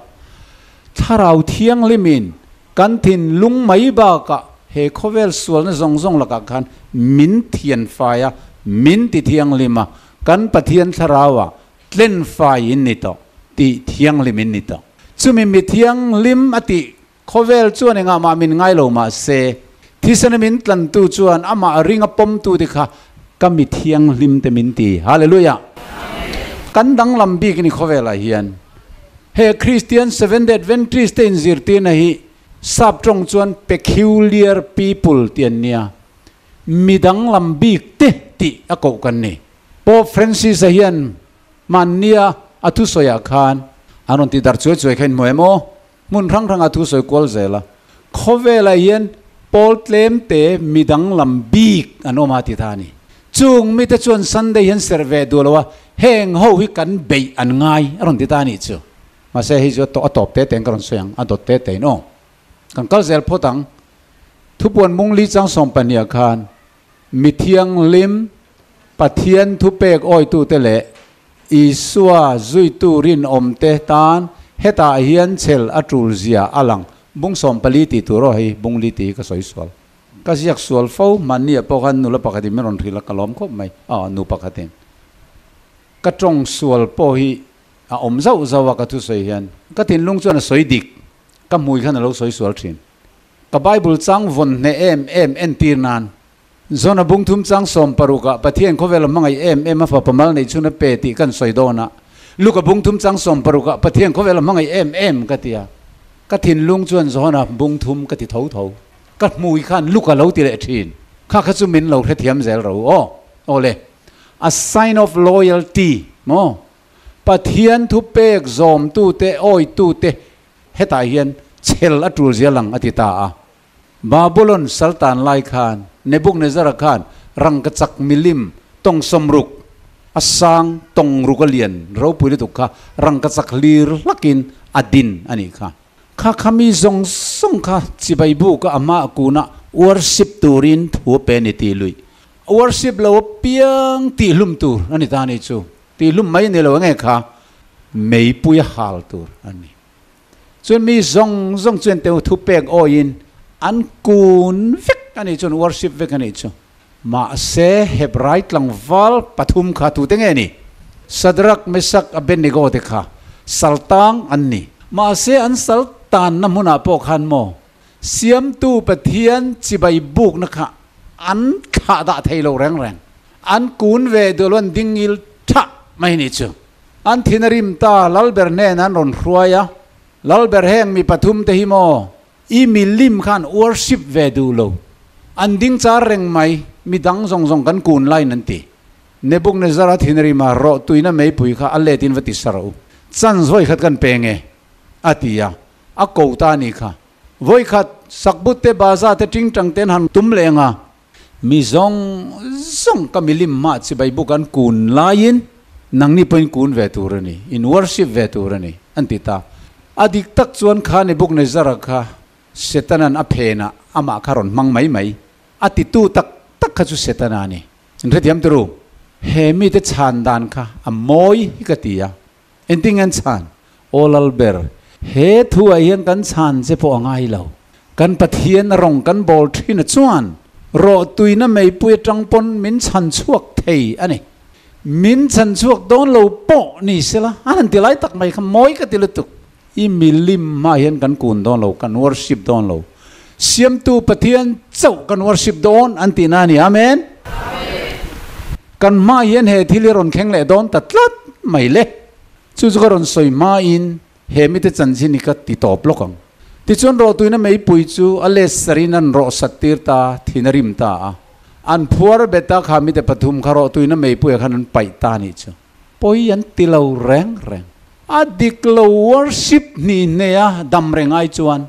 Speaker 1: Thlarau Thianghlimin kan thinlung mai bakah he khawvel sualna zawng zawng lakah khan min thianfai a, min ti thianghlim a, kan Pathian Thlarauah tlenfai in ni tawh, tih thianghlim in ni tawh. Chumi mi thianghlim a tih khawvel chuan engah mah min ngai lo mah se, thisena min tlantu chuan amah ring a pawmtu te kha ka mi thianghlim te min ti. Hallelujah! Kan danglam bik ni khawvelah hian he Christian Seventh-day Adventist te inzirtirna hi sap tawng chuan peculiar people tih an nia, mi danglam bik te tih a koh kan ni. Pope Francis-a hian hmannia a thusawiah khan an rawn ti darh chuai chuai kha inhmu em aw? Hmun hrang hranga thusawi kual zel a, khawvelah hian pawl tlem te mi danglam bik an awm a ti ta a ni. Chung mite chuan Sunday hian serh ve duh lo a, heng ho hi kan beih an ngai a rawn ti ta a nih chu. Mahse hei chu a tawp te tein ka rawn sawi ang, a dawt te tein aw. Kan kal zel phawt ang. Thupuan mungli chang 12ah khan mi thianghlim Pathian thupek awitute leh Isua zuitu rinawmte tan hetah hian chhel a tul zia a lang. Bung 14 tih tur aw hei, bung li tih hi ka sawi sual. Ka ziak sual fo, mahni ah pawh khan nula pakhatin min rawn hrilh a, ka lawm khawp mai, aw nu pakhatin. Ka tawng sual pawh hi a awm zauh zauh a ka thusawi hian. Ka thinlung chuan a sawi dik, ka hmui khan a lo sawi sual thin. Ka Bible chang vawn hneh em em entir nan Zona bung thum chang 16 ah Pathian khawvel a hmangaih em em a fapa mal neih chhun a pe tih kan sawi dawn a, Luka bung thum chang 16 ah Pathian khawvel a hmangaih em em ka ti a, ka thinlung chuan Zona bung thum ka ti tho tho. Ka hmui khan Luka lo ti leh thin. Kha kha chu min lo hrethiam zel ro aw. Aw le. A sign of loyalty maw? Pathian thupek zawmtute awitute hetah hian chhel a tul zia lang a ti ta a. Babulon saltan lai khan Nebukadnezara khan rangkachak milim tawng 60, a sang tawng ruk a lian ropui lutuk kha rangkachak hlir hlakin a din a nih kha. Kha kha mi zawng zawng kha chibai buk a amah kuna worship turin thu a pe a ni tih luih. Worship lo apiang tihhlum tur a ni ta a nih chu. Tihhlum mai a ni lo enge kha meipui a hal tur a ni. Chuan mi zawng zawng chuan teu thu pek awiin an kun vek a nih chuan worship vek a nih chu. Mahse Hebrai tlangval pathum kha tute nge ni? Sadrak, Mesak, Abednego te kha saltang an ni. Mahse an sal tanna hmunah pawh khan maw Siamtu Pathian chibai bukna kha an thlah dah thei lo reng reng. An kun ve duh lo an ding ngil thah mai nih chu. An thin a rim ta, Lalber hnen an rawn hruai a, Lalber heng mi pathum te hi maw, i milim khan worship ve duh lo, an ding char reng mai, mi dang zawng zawng kan kun laiin an ti. Nebukadnezara thin a rim a, rawh tuina meipui kha a let in va ti sa rawh u, chance vawi khat kan pe nge? a ti a, a ko ta a nih kha. Vawi khat sakbut te baza te tingtang ten han tum leh ang a, Mi zawng zawng ka milim hmah chibai buk an kun laiin nangni pawhin kun ve tur a ni, in worship ve tur a ni, an ti ta. A dik tak chuan kha Nebuchadnezzar-a kha Setanan a phenah amah kha rawn hmang mai mai. A titu tak tak kha chu Setana a ni. In hrethiam turu? He mite chhan dan kha a mawi hi ka ti a. Engtin an chhan? Aw Lalber, he thuah hian kan chhan che pawh a ngai lo. Kan Pathian rawng kan bawl thin a chuan rawhtuina meipui atang pawn min chhan chhuak thei a ni. Min chhan chhuak dawn lo pawh ni sela, an han ti lai tak mai kha mawi ka ti lutuk. I milim hmaah hian kan kun dawn lo, kan worship dawn lo. Siamtu Pathian chauh kan worship dawn an tihna a ni. Amen. Kan hmaah hian he thil hi rawn thleng leh dawn ta tlat mai le. Chu chu ka rawn sawi hmain he mite chanchin hi ka ti tawp lawk ang. Tichuan rawhtuina meipui chu a let sarin an rawh sat tir ta, thin a rim ta a. An phuar bet a, kha mite pathum kha rawhtuina meipuiah khan an paih ta nih chu. Pawi an ti lo reng reng. A dik lo worship hni hnea dam reng ai chuan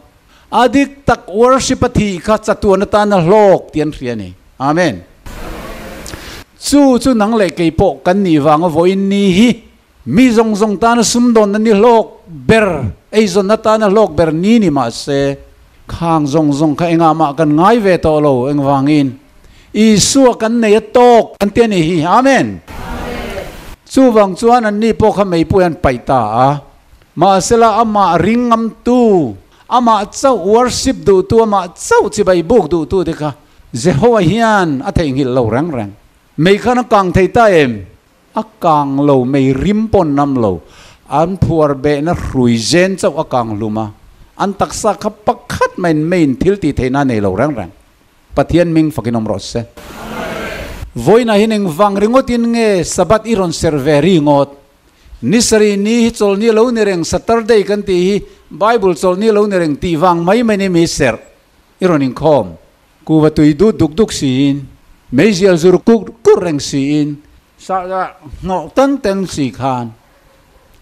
Speaker 1: a dik tak worship a thih kha chatuan atana hlawk tih an hria a ni. Amen. Chu chu nang leh kei pawh kan nih vanga vawiin ni hi mi zawng zawng tana sumdawnna ni hlawk ber, eizawnna tana hlawk ber ni ni mah se, khang zawng zawng kha engah mah kan ngai ve tawh lo. Engvangin? Isua kan nei a tawk kan ti a nih hi. Amen! Chuvang chuan anni pawh kha meipui an paih ta a. Mahsela amah ring ngamtu, amah chauh worship duhtu, amah chauh chibai buk duhtu te kha Jehovah hian a theihnghilh lo reng reng. Mei khan a kang thei ta em? A kang lo, mei rim pawn nam lo. An phuar behna hrui zen chauh a kang hlum a, an taksa kha pakhat maiin meiin thil tih theihna a nei lo reng reng. Pathian ming fakin awm rawh se. Vawiinah hian engvang ringawtin nge Sabbath i rawn serh ve ringawt? Ni sarih ni hi chawlhni lo ni reng, Saturday kan tih hi Bible chawlhni lo ni reng tih vang mai mai ni mi serh i rawn inkhawm. Kuva tui dut duk duk siin, meizial zur kur kur reng siin, sahdah hnawh tan tan si khan,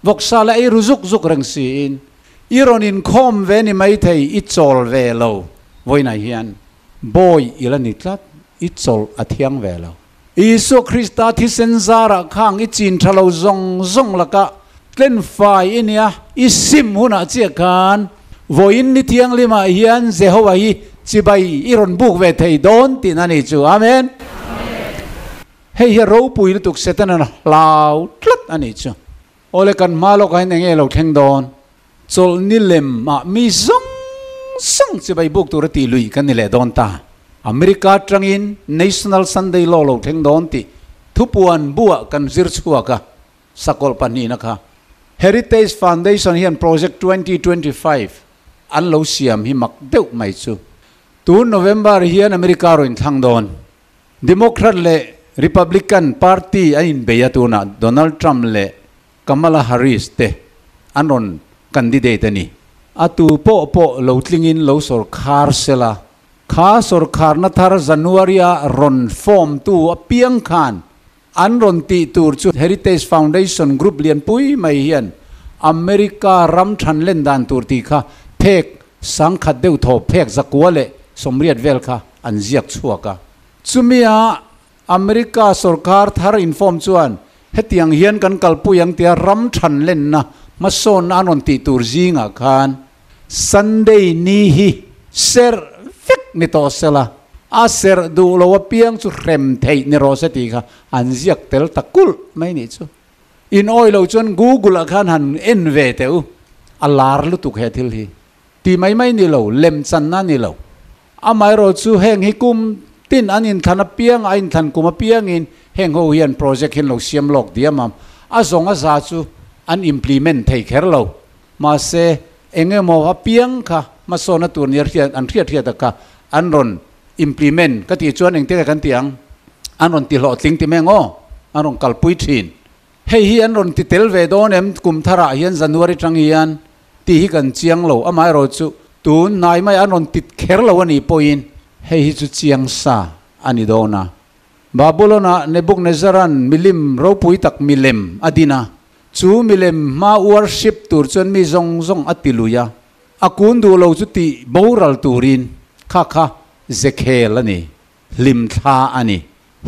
Speaker 1: vawksa la ei ru zuk zuk reng siin, i rawn inkhawm ve ni maithei i chawl ve lo vawiinah hian bawi i la ni tlat, i chawlh a thiang ve lo. Isua Krista thisen zarah khang i chin tha lo zawng zawng lakah tlen fai i nia, i sim hunah chiah khan vawiin ni thianghlimah hian Jehovah hi chibai i rawn buk ve thei dawn tihna a ni chu. Amen. Hei hi a ropui lutuk Setanan a hlau tlat a ni chu. Awle kan hma lawkah hian eng nge lo thleng dawn? Chawlhni lem ah mi zawng zawng chibai buk tura tih lui kan ni leh dawn ta. America atangin National Sunday Law lo thleng dawn tih thupuan buah kan zir chhuak a, sakawlh pahnihna kha Heritage Foundation hian Project 2025 an lo siam hi mak deuh mai chu. Tun November hian America rawn inthlang dawn. Democrat leh Republican party an inbei a tunah Donald Trump leh Kamala Harris te an rawn candidate a ni. A tu pawh pawh lo tlingin lo sawrkhar sela, kha sawrkharna thar January-a rawn form tu apiang khan an rawn tih tur chu Heritage Foundation group lianpui mai hian America ram than len dan tur tih kha phek sangkhat deuh thaw phek zakua leh sawmriat vel kha an ziak chhuak a. Chumia America sorkar thar inform chuan hetiang hian kan kalpui ang tia ram than lenna hmasawnna an rawn tih tur zingah khan Sunday ni hi serh vek ni tawh sela, a serh duh lo apiang chu hrem theih ni rawh se tih kha an ziak tel ta kulh mai nih chu. In awi lo chuan Google ah khan han en ve teh u, a lar lutuk he thil hi. Ti mai mai ni lo, lemchanna ni lo. Amaherawh chu heng hi kum tin an inthlan apiang, a inthlan kum apiangin heng ho hian project hian lo siam lawk diam a, a zawng a za chu an implement thei kher lo. Mahse, eng emaw apiang kha hmasawna tur nia hriat an hriat hriat a kha an rawn implement ka tih chuan engtin nge kan ti ang? An rawn ti hlawhtling ti meng aw, an rawn kalpui thin. Hei hi an rawn ti tel ve dawn em kum tharah hian January tang hian tih hi kan chiang lo, amaherawh chu tun hnai mai an rawn tit kher lo a nih pawhin hei hi chu chiang sa a ni dawn a. Babulon-ah Nebuchadnezzar-a'n milim ropui tak milem a din a, chu milem hma worship tur chuan mi zawng zawng a ti lui a, a kun duh lo chu tih boral turin kha kha zekhel a ni, hlimthla a ni.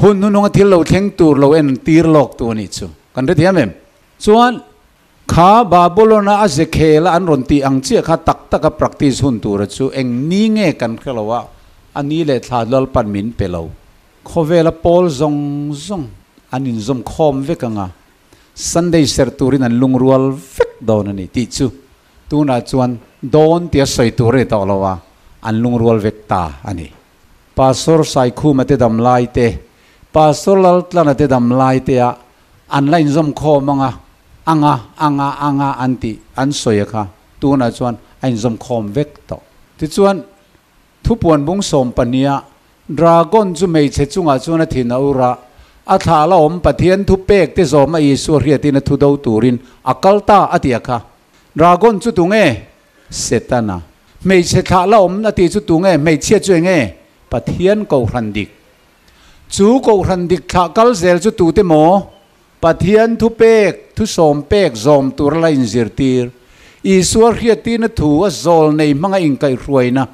Speaker 1: Hun hnununga thil lo thleng tur lo en tir lawk tu a nih chu kan hrethiam em? Chuan Kha Babylon-a a zekhel a an rawn tih ang chiah kha tak taka practice hun tura chu eng ni nge kan hre lo a, a ni leh thla Lalpan min pe lo. Khawvela pawl zawng zawng an inzawm khawm vek ang a, Sunday serh turin an lungrual vek dawn a ni tih chu tunah chuan dawn tia sawi tur a ni tawh lo a, an lungrual vek ta a ni. Pastor Saikhuma te dam lai te, Pastor Laltlana te dam lai te ah An la inzawm khawm anga, anga, anga, anga an tih an sawi a kha, tunah chuan a inzawm khawm vek tawh. Tichuan, thupuan bung 12ah Dragon chu hmeichhe chungah chuan a thin a ur a, a thlah la awm Pathian thu pek te zawm a Isua hriatin a thu do turin a kal ta a ti a kha. Dragon chu tunge? Setana. Hmeichhe thlah la awm a tih chu tunge? Hmeichhia chu enge? Pathian kohhran dik. Chu Kohhran dik thlah kal zel chu tute maw? Pathian thu pek, thu sawm pek zawm tur a la inzirtir. Isua hriattirna thu a zawl nei hmanga inkaihhruaina,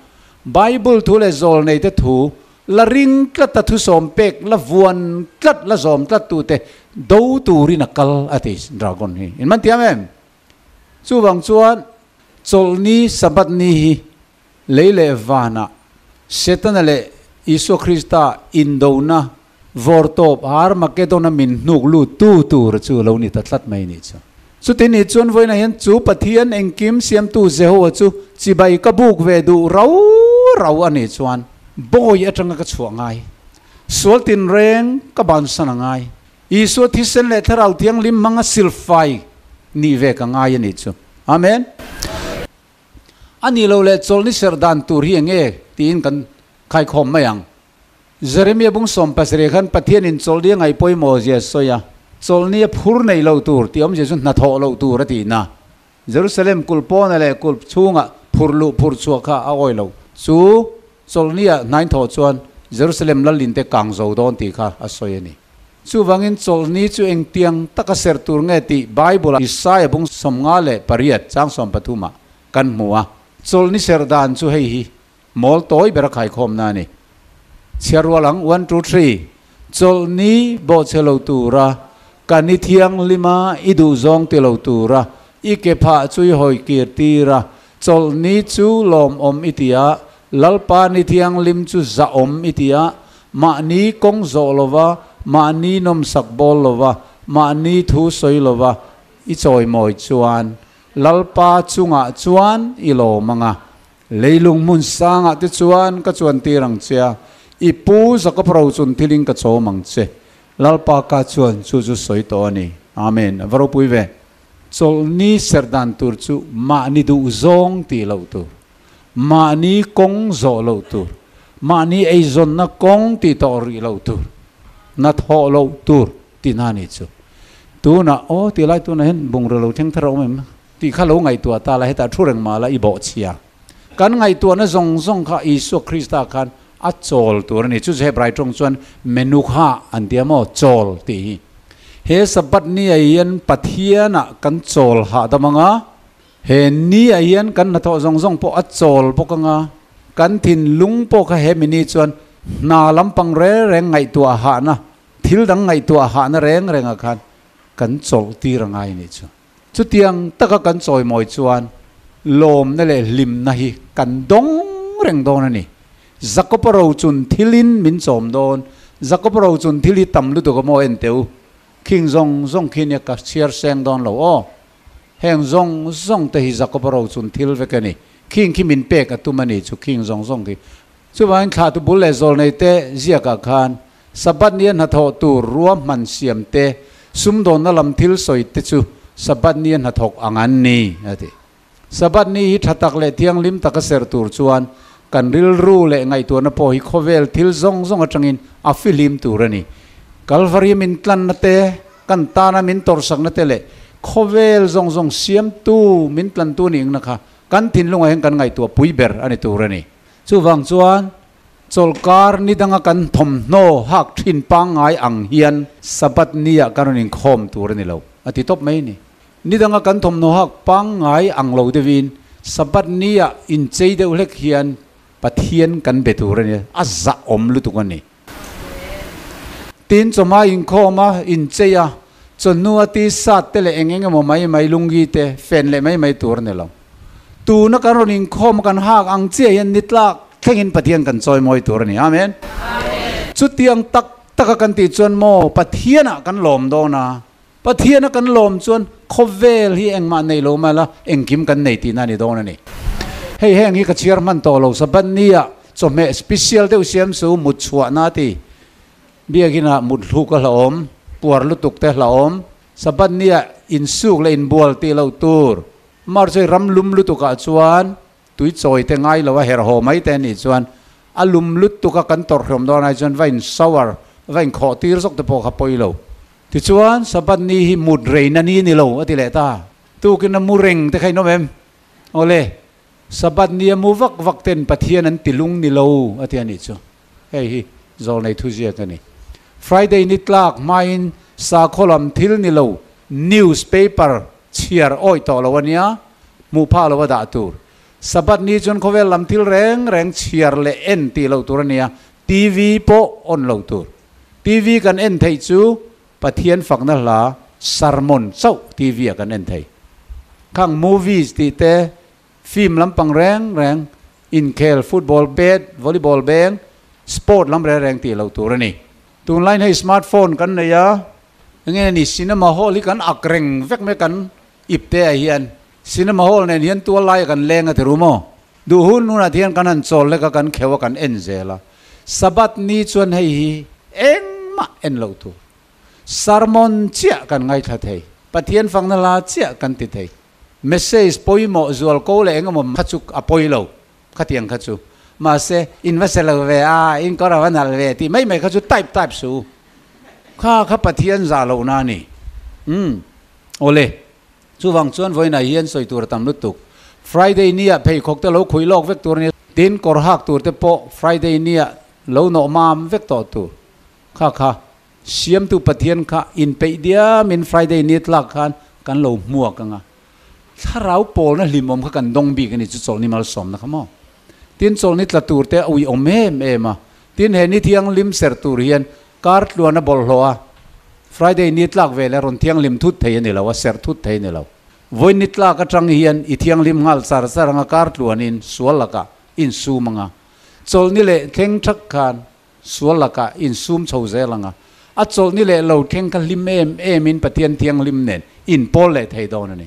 Speaker 1: Bible thu leh zawl neite thu La ring tlat a thusawm pek, la vuan tlat, la zawm tlat tute do turin a kal a ti dragon hi. In man thiam em? Chuvang chuan Chawlhni, Sabbath ni hi lei leh vanah Setana leh Isua Krista indona vawrtawp Armageddon-a min hnuk lut tu tur chu lo ni ta tlat mai nih chu. Chuti ni chuan vawiinah hian chu Pathian engkim siamtu Jehovah chu chibai ka buk ve duh rau rau a nih chuan bawi atanga ka chhuah ngai, sual tinreng ka bansan a ngai, Isua thisen leh Thlarau Thianghlim hmanga silfai nih ve ka ngai a nih chu. Amen. A nih loh leh chawlhni serh dan tur hi eng nge tiin kan khaikhawm mai ang. Jeremia bung 17 khan Pathianin chawlhni a ngaih pawimawh zia a sawi a, chawlhni a phur neih loh tur tih awmzia chu hnathawh loh tur a tih na. Jerusalem kulh pawna leh kulh chhungah phurh luh phurh chhuah kha a awi lo. Chu chawlhnia hnainthawh chuan Jerusalem lalin te kang zo dawn tih kha a sawi a ni. Chuvangin chawlhni chu engtiang taka serh tur nge tih Bible-ah Isaiah bung 58 chang 13 ah kan hmu a. Chawlhni serh dan chu hei hi Mawl tawi ber a khaikhawmna a ni. Chhiar rual ang, one, two, three. Chawlhni bawhchhe lo tura, ka ni thianghlima i duhzawng ti lo tura, i ke phah chu i hawi kir tir a, chawlhni chu lawmawm i ti a, Lalpa ni thianghlim chu zahawm i ti a, mahni kawng zawh lova, mahni nawmsak bawl lova, mahni thu sawi lova i chawimawi chuan Lalpa chungah chuan i lawm ang a. Leilung hmun sangah te chuan ka chuan tir ang che a, i pu Jakob ro chun thilin ka chawm ang che. Lalpa ka chuan chu chu sawi tawh a ni. Amen. A va ropui ve. Chawlhni serh dan tur chu mahni duh zawng tih loh tur, mahni kawng zawh loh tur, mahni eizawnna kawng tih tawh rih loh tur, na thawh loh tur tihna a nih chu. Tunah, aw ti lai tunah hian bungraw lo thleng thar a awm em? Tih kha lo ngaihtuah ta la, hetah thu reng mah la i bawhchhia. Kan ngaihtuahna zawng zawng kha Isua Krista khan a chawl tur a ni. Chu chu Hebrai tawng chuan menukha an ti a maw, chawl tih hi. He Sabbath ni ah hian Pathianah kan chawl hahdam ang a, he ni ah hian kan hnathawh zawng zawng pawh a chawl bawk ang a, kan thinlung pawh kha he mi ni chuan hna lampang reng reng ngaihtuah hahna, thil dang ngaihtuah hahna reng rengah khan kan chawlh tir a ngai a nih chu. Chutiang taka kan chawimawi chuan lawmna leh hlimna hi kan dawng reng dawn a ni. Jakob-a rochun thilin min chawm dawn. Jakob-a rochun thil hi tam lutuk a maw en teh u. Khing zawng zawng khi nia ka chhiar seng dawn lo aw. Heng zawng zawng te hi Jakob-a rochun thil vek a ni. Khing khi min pek a tum a ni chu khing zawng zawng khi. Chuvangin thlahtu bul leh zawlnei te ziakah khan Sabbath nia hnathawh tur ruahman siam te, sumdawnna lam thil sawi te chu Sabbath nia hnathawk ang an ni, a ti. Sabbath ni hi tha tak leh thianghlim taka ser tur chuan kan rilru leh ngaihtuahna pawh hi khawvel thil zawng zawng atangin a fihlim tur a ni. Kalvari min tlanna te, kan tana min tawrhsakna te leh khawvel zawng zawng siamtu min tlantu nih engna kha kan thinlungah hian kan ngaihtuah pui ber a ni tur a ni. Chuvang chuan Chawlhkar ni danga kan thawmhnaw hak thin pangngai ang hian Sabbath nia kan rawn inkhawm tur a ni lo, a ti tawp mai a ni. Ni danga kan thawmhnaw hak pangngai ang lo deuhin Sabbath nia inchei deuh hlek hian Pathian kan be tur a ni, a zahawm lutuk a ni. Tin, chawhma inkhawm a, inchei a, chawhnu a t-shirt te leh eng eng emaw mai mai lungi te fen leh mai mai tur a ni lo. Tuna kan rawn inkhawm a kan hak ang chiah hian ni tlak thlengin Pathian kan chawi mawi tur a ni. Amen. Chutiang tak taka kan tih chuan maw Pathianah kan lawm dawn a, Pathiana kan lawm chuan khawvel hi engmah nei lo mah la engkim kan nei tihna a ni dawn a ni. Hei heng hi ka chhiar hman tawh lo, Sabbath nia chawhmeh special deuh siam chu mut chhuahna a ti. Biakinah mut hluk a hlauhawm, puar lutuk te hlauhawm, Sabbath nia insuk leh inbual tih loh tur. March hi ram lum lutukah chuan tui chawi te ngai lo a herh haw mai te a nih chuan a lum lutuk a kan tawrhhlawm dawn ai chuan va in shower va in khawh tir zawk te pawh kha pawi lo. Tichuan Sabbath ni hi mut reina ni a ni lo a ti leh ta. Tukin a mu reng te kha in awm em? Awle, Sabbath ni a mu vak vak ten Pathian an ti lung ni lo a ti a nih chu. Hei hi zawlnei thuziak a ni. Friday ni tlak hmain sakhaw lam thil ni lo newspaper chhiar awih tawh lo a nia, hmuh phah lo a dah tur. Sabbath ni chuan khawvel lam thil reng reng chhiar leh en tih loh tur a nia, TV pawh on lo tur. TV kan en theih chu Pathian fakna hla sermon chauh TV ah kan en thei. Khang movies tih te, film lampang reng reng, inkhel, football bet, volleyball beng, sport lam reng reng tih loh tur a ni. Tunlaiin hei smartphone kan nei a, enge ni cinema hall hi kan ak reng vek mai kan ip te ah hian. Cinema hall nen hian tual laia kan leng a ti ru maw? Duh hun hunah te hian kan han chawl lek a, kan kheuh a, kan en zel a. Sabbath ni chuan hei hi engmah en loh tur. Sermon chiah kan ngaithla thei. Pathian fakna hla chiah kan ti thei. Message pawimawh zual ko leh engemaw kha chu a pawi lo, khatiang kha chu. Mahse, in va se lo ve a, in kawr a va nalh ve tih mai mai kha chu type type suh u. Kha kha Pathian zah lohna a ni. Umm. Awle. Chuvang chuan vawiinah hian sawi tur a tam lutuk. Friday nia pheikhawk te lo khuih lawk vek tur a nia. Tin, kawr hak tur te pawh Friday nia lo nawh mam vek tawh tur. Kha kha Siamtu Pathian kha inpeih diamin Friday ni tlak khan kan lo hmuak ang a. Thlarau pawlna hlimawm kha kan dawng bik a ni chu chawlhni malsawmna kha maw. Tin, chawlhni tla tur te a uiawm em em a. Tin, he ni thianghlim ser tur hian kar tluan a bawlhhlawh a, Friday ni tlak veleh rawn thianghlim thut thei a ni lo, a serh thut thei a ni lo. Vawiin ni tlak atang hian i thianghlim nghal char char ang a, kar tluanin sual lakah insum ang a. Chawlhni leh thleng thak khan sual lakah insum chho zel ang a, a chawlhni leh lo thleng kha hlim em emin Pathian thianghlim nen inpawl leh thei dawn a ni.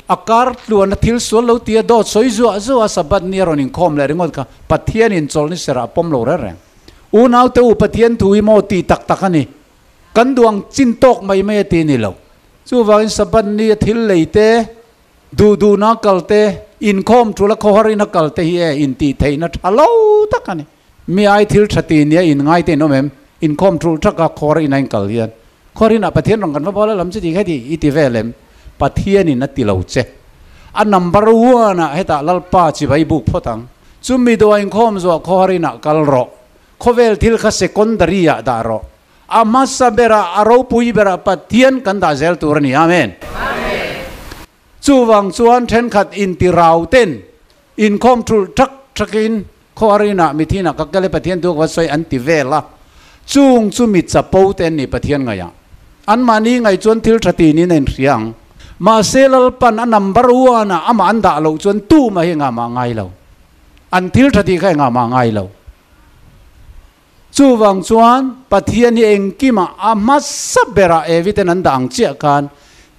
Speaker 1: A kar tluan a thil sual lo tia dawt sawi zuah zuah a Sabbath ni a rawn inkhawm leh ringawt kha Pathianin chawlhni serah a pawm lo reng reng. Unaute u Pathian thu hi maw tih tak tak a ni. Kan duh ang chin tawk mai mai a ti ni lo. Chuvangin Sabbath ni a thil lei te, duh duhna kal te, inkhawm tul a khawhar ina kal te hi e intih theihna tha lo tak a ni. Mi ai thil tha ti nia in ngai te in awm em? Inkhawm tul thak a khawhar ina in kal hian khawhar inah Pathian rawn kan va bawla lam chu ti kha ti i ti vel em? Pathian in a ti lo che. A number one ah hetah Lalpa chibai buk phawt ang. Chumi dawh a inkhawm zuah khawhar inah kal rawh. Khawvel thil kha secondary ah dah rawh. A hmasa berah, a ropui berah Pathian kan dah zel tur a ni. Amen. Chuvang chuan thenkhat inti rau ten inkhawm thulh thak thakin khawhar inah mithinah ka kal e Pathian tu ka va sawi an ti vel a. Chung chu mi chapo te an ni Pathian ngaihah. Anmahni ngaih chuan thil tha ti niin a inhria ang. Mahse Lalpan a number one ah amah an dah loh chuan tumah hi engah mah ngai lo. An thil tha tih kha engah mah ngai lo. Chuvang chuan Pathian hi engkimah a hmasa berah Evi ten an dah ang chiah khan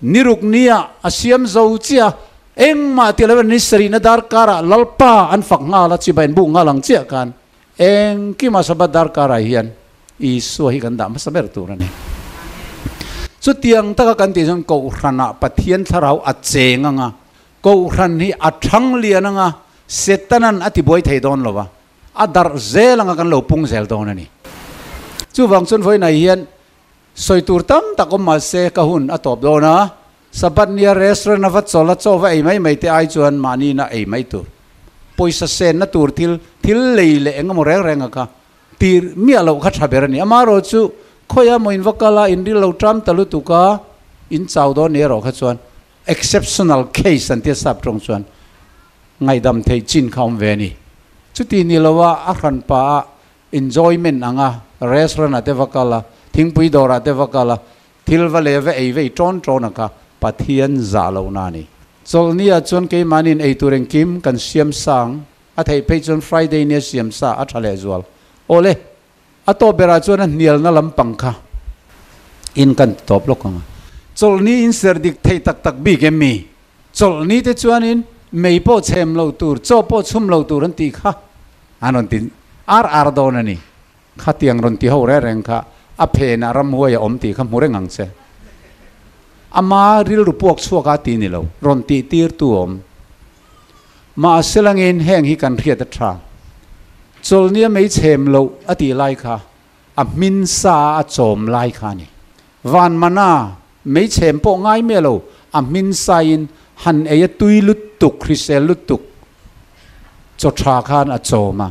Speaker 1: niruk nia a siam zo chiah engmah ti lovin ni sarihna darkarah Lalpa an fak nghal a, chibai an buk nghal ang chiah khan engkimah Sabbath darkarah hian Isua hi kan dah hmasa ber tur a ni. Chutiang taka kan tih chuan Kohhranah Pathian thlarau a cheng ang a, Kohhran hi a thang lian ang a, Setanan a tibuai thei dawn lo va. A darh zel anga kan lo pung zel dawn a ni. Chuvang chuan vawiinah hian sawi tur tam tak awm mahse ka hun a tawp dawn a, Sabbath nia restaurant a va chawl a chaw va ei mai mai te ai chuan mahniin a ei mai tur. Pawisa senna tur thil, thil lei leh eng emaw reng reng a kha tir miah loh kha tha ber a ni. Amaherawh chu khawiah emaw in va kal a, in ril lo ṭam ta lutuk a, in chau dawn ni erawh kha chuan Exceptional case an tia sap tawng chuan ngaihdam theih chin kha awm ve a ni. Chuti ni lo a, a hran pa a enjoyment ang a, restaurant ah te va kal a, thingpui dawr ah te va kal a, thil va leh va ei vei tawn tawn a kha Pathian zah lohna a ni. Chawlhni ah chuan keimahniin ei tur engkim kan siam sang a theih phei chuan Friday nia siam sa a tha lehzual. Awle! A tawp berah chuan a hnialna lampang kha in kan ti tawp lawk ang a. Chawlhni in ser dik thei tak tak bik em mi? Chawlhni te chuanin mei pawh chhem lo tur, chaw pawh chhum lo tur an tih kha an rawn ti ar ar dawn a ni. Khatiang rawn ti ho reng reng kha a phenah ramhuai a awm tih kha hmu reng ang che. Ama rilru puak chhuak a ti ni lo, rawn tih tir tu a awm. Mahse langin heng hi kan hriat a tha. Chawlhnia mei chhem loh a tih lai kha a hmin sa a chawm lai kha a ni. Van mana mei chhem pawh ngai miah lo, a hmin sain han ei a tui lutuk, hrisel lutuk chaw tha khan a chawm a.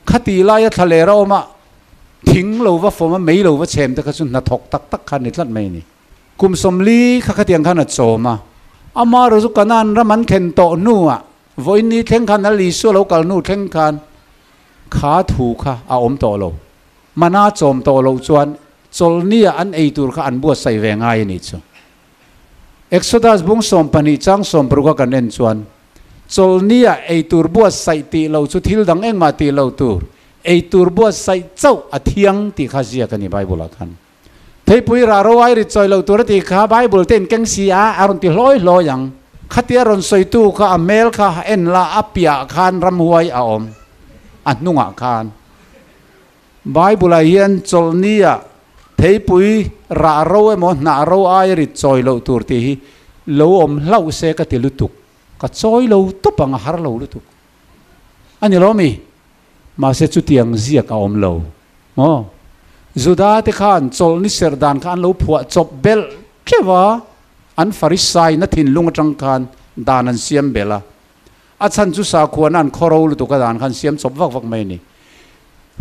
Speaker 1: Khatih laia thla leh a awm a, thing lo va fawm a, mei lo va chhem te kha chu hnathawk tak tak kha a ni tlat mai a ni. Kum 40 kha khatiang khan a chawm a. Amaherawh chu Kanaan ram an thlen tawh hnuah, vawiin ni thleng khan, Lal Isua lo kal hnu thleng khan Kha thu kha a awm tawh lo. Mana chawm tawh loh chuan chawlhnia an ei tur kha an buatsaih ve ngai a nih chu. Exodus bung 12 chang 60 a kan en chuan, Chawlhnia ei tur buatsaih tih lo chu thil dang engmah tih lo tur, ei tur buatsaih chauh a thiang tih kha ziak a ni Bible ah khan. Theipui rah ro ai rit chawi lo tur a tih kha Bible te in keng si a, a rawn ti hlawi hlawi ang. Khatia rawn sawitu kha a hmel kha en la a piah khan ramhuai a awm a hnungah khan. Bible ah hian chawlhni ah theipui rah ro emaw hnah ro ai rit chawi loh tur tih hi lo awm hlauh se ka ti lutuk. Ka chawi lo tawp ang a har lo lutuk. A ni lo mi? Mahse chutiang ziak a awm lo maw? Juda te khan chawlhni serh dan kha an lo phuah chawp belh teuh a, an Farisai na thinlung atang khan dan an siam belh a. A chhan chu sakhuana an khawro lutuk a dan khan siam chawp vak vak mai a ni.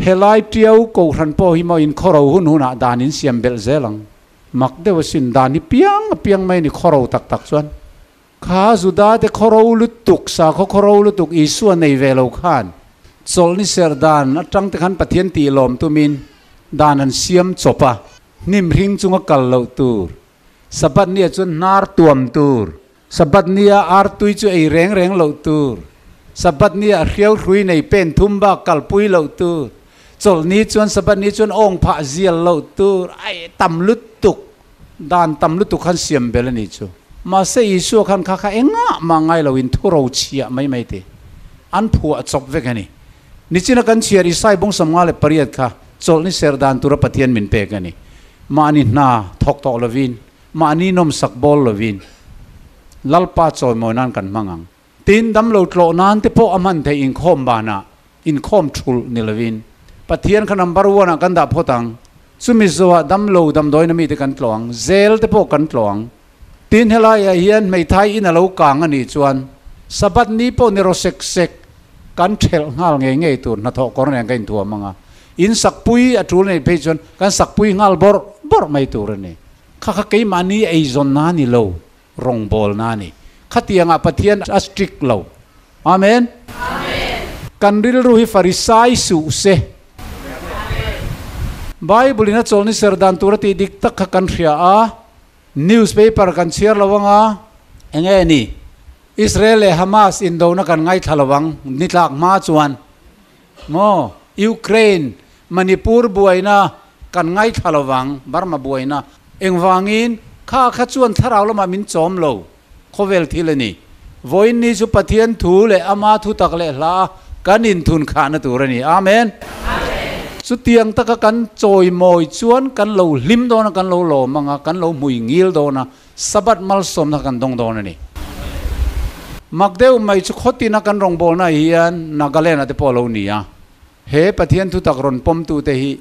Speaker 1: Helai tiau kohhran pawh hi maw in khawro hun hunah dan in siam belh zel ang. Mak deuh asin dan hi piang a piang mai a ni khawro tak tak chuan. Kha Judate khawro lutuk, sakhaw khawro lutuk Isua nei ve lo khan chawlhni serh dan atang te khan Pathian tih lawm tumin dan an siam chawp a, hnim hring chunga kal loh tur, Sabbath nia chuan hnar tuam tur, Sabbath nia artui chu ei reng reng loh tur, Sabbath nia hriau hrui nei pen thum bak kalpui loh tur, chawlhni chuan Sabbath ni chuan awng phah zial loh tur, ai tam lutuk. Dan tam lutuk khan siam bel a nih chu. Mahse Isua khan kha kha engah mah ngai loin thu ro chhiah mai mai ti an phuah chawp vek a ni. Nichina kan chhiar Isai bung 58 kha chawlhni ser dan tura Pathian min pek a ni. Mahni hna thawk tawh lovin, mahni nawmsak bawl lovin Lalpa chawimawi nan kan hmang ang. Tin, damlo tlawh nan te pawh a hman theih inkhawm banah inkhawm thulh ni lovin Pathian kha number one ah kan dah phawt ang. Chumi zawhah damlo damdawiin mite kan tlawh ang, zel te pawh kan tlawh ang. Tin, helaiah hian hmeithai in a lo kang a nih chuan Sabbath ni pawh ni rawh sek sek kan thelh nghal ngei ngei tur hnathawh kawr nen ka inthuam ang a. In sakpui a tul neih phei chuan kan sakpui nghal bawrh bawrh mai tur a ni. Kha kha keimahni eizawnna a ni lo. Rawngbawlna a ni. Khatiangah Pathian a strict lo. Amen. Kan rilru hi Farisai suh se. Bible in a chawlni ser dan tur a tih dik tak kha kan hria a. Newspaper kan chhiar lo anga enge ni? Israel leh Hamas indona kan ngaithla lo ang nitlak hma chuan. Maw? Ukraine, Manipur buaina kan ngaithla lo vang, Burma buaina. Engvangin, kha kha chuan thlarau lamah min chawm lo, khawvel thil a ni. Vawiin ni chu Pathian thu leh Ama thu tak leh hla a kan inthun khahna tur a ni. Amen. Chutiang taka kan chawimawi chuan kan lo hlim dawn a, kan lo lawm ang a, kan lo hmui ngil dawn a, Sabbath malsawmna kan dawng dawn a ni. Mak deuh mai chu khawtina kan rawngbawlna hian Nagaland-ah te pawh a lo ni a. He Pathian thutak rawn pawmtute hi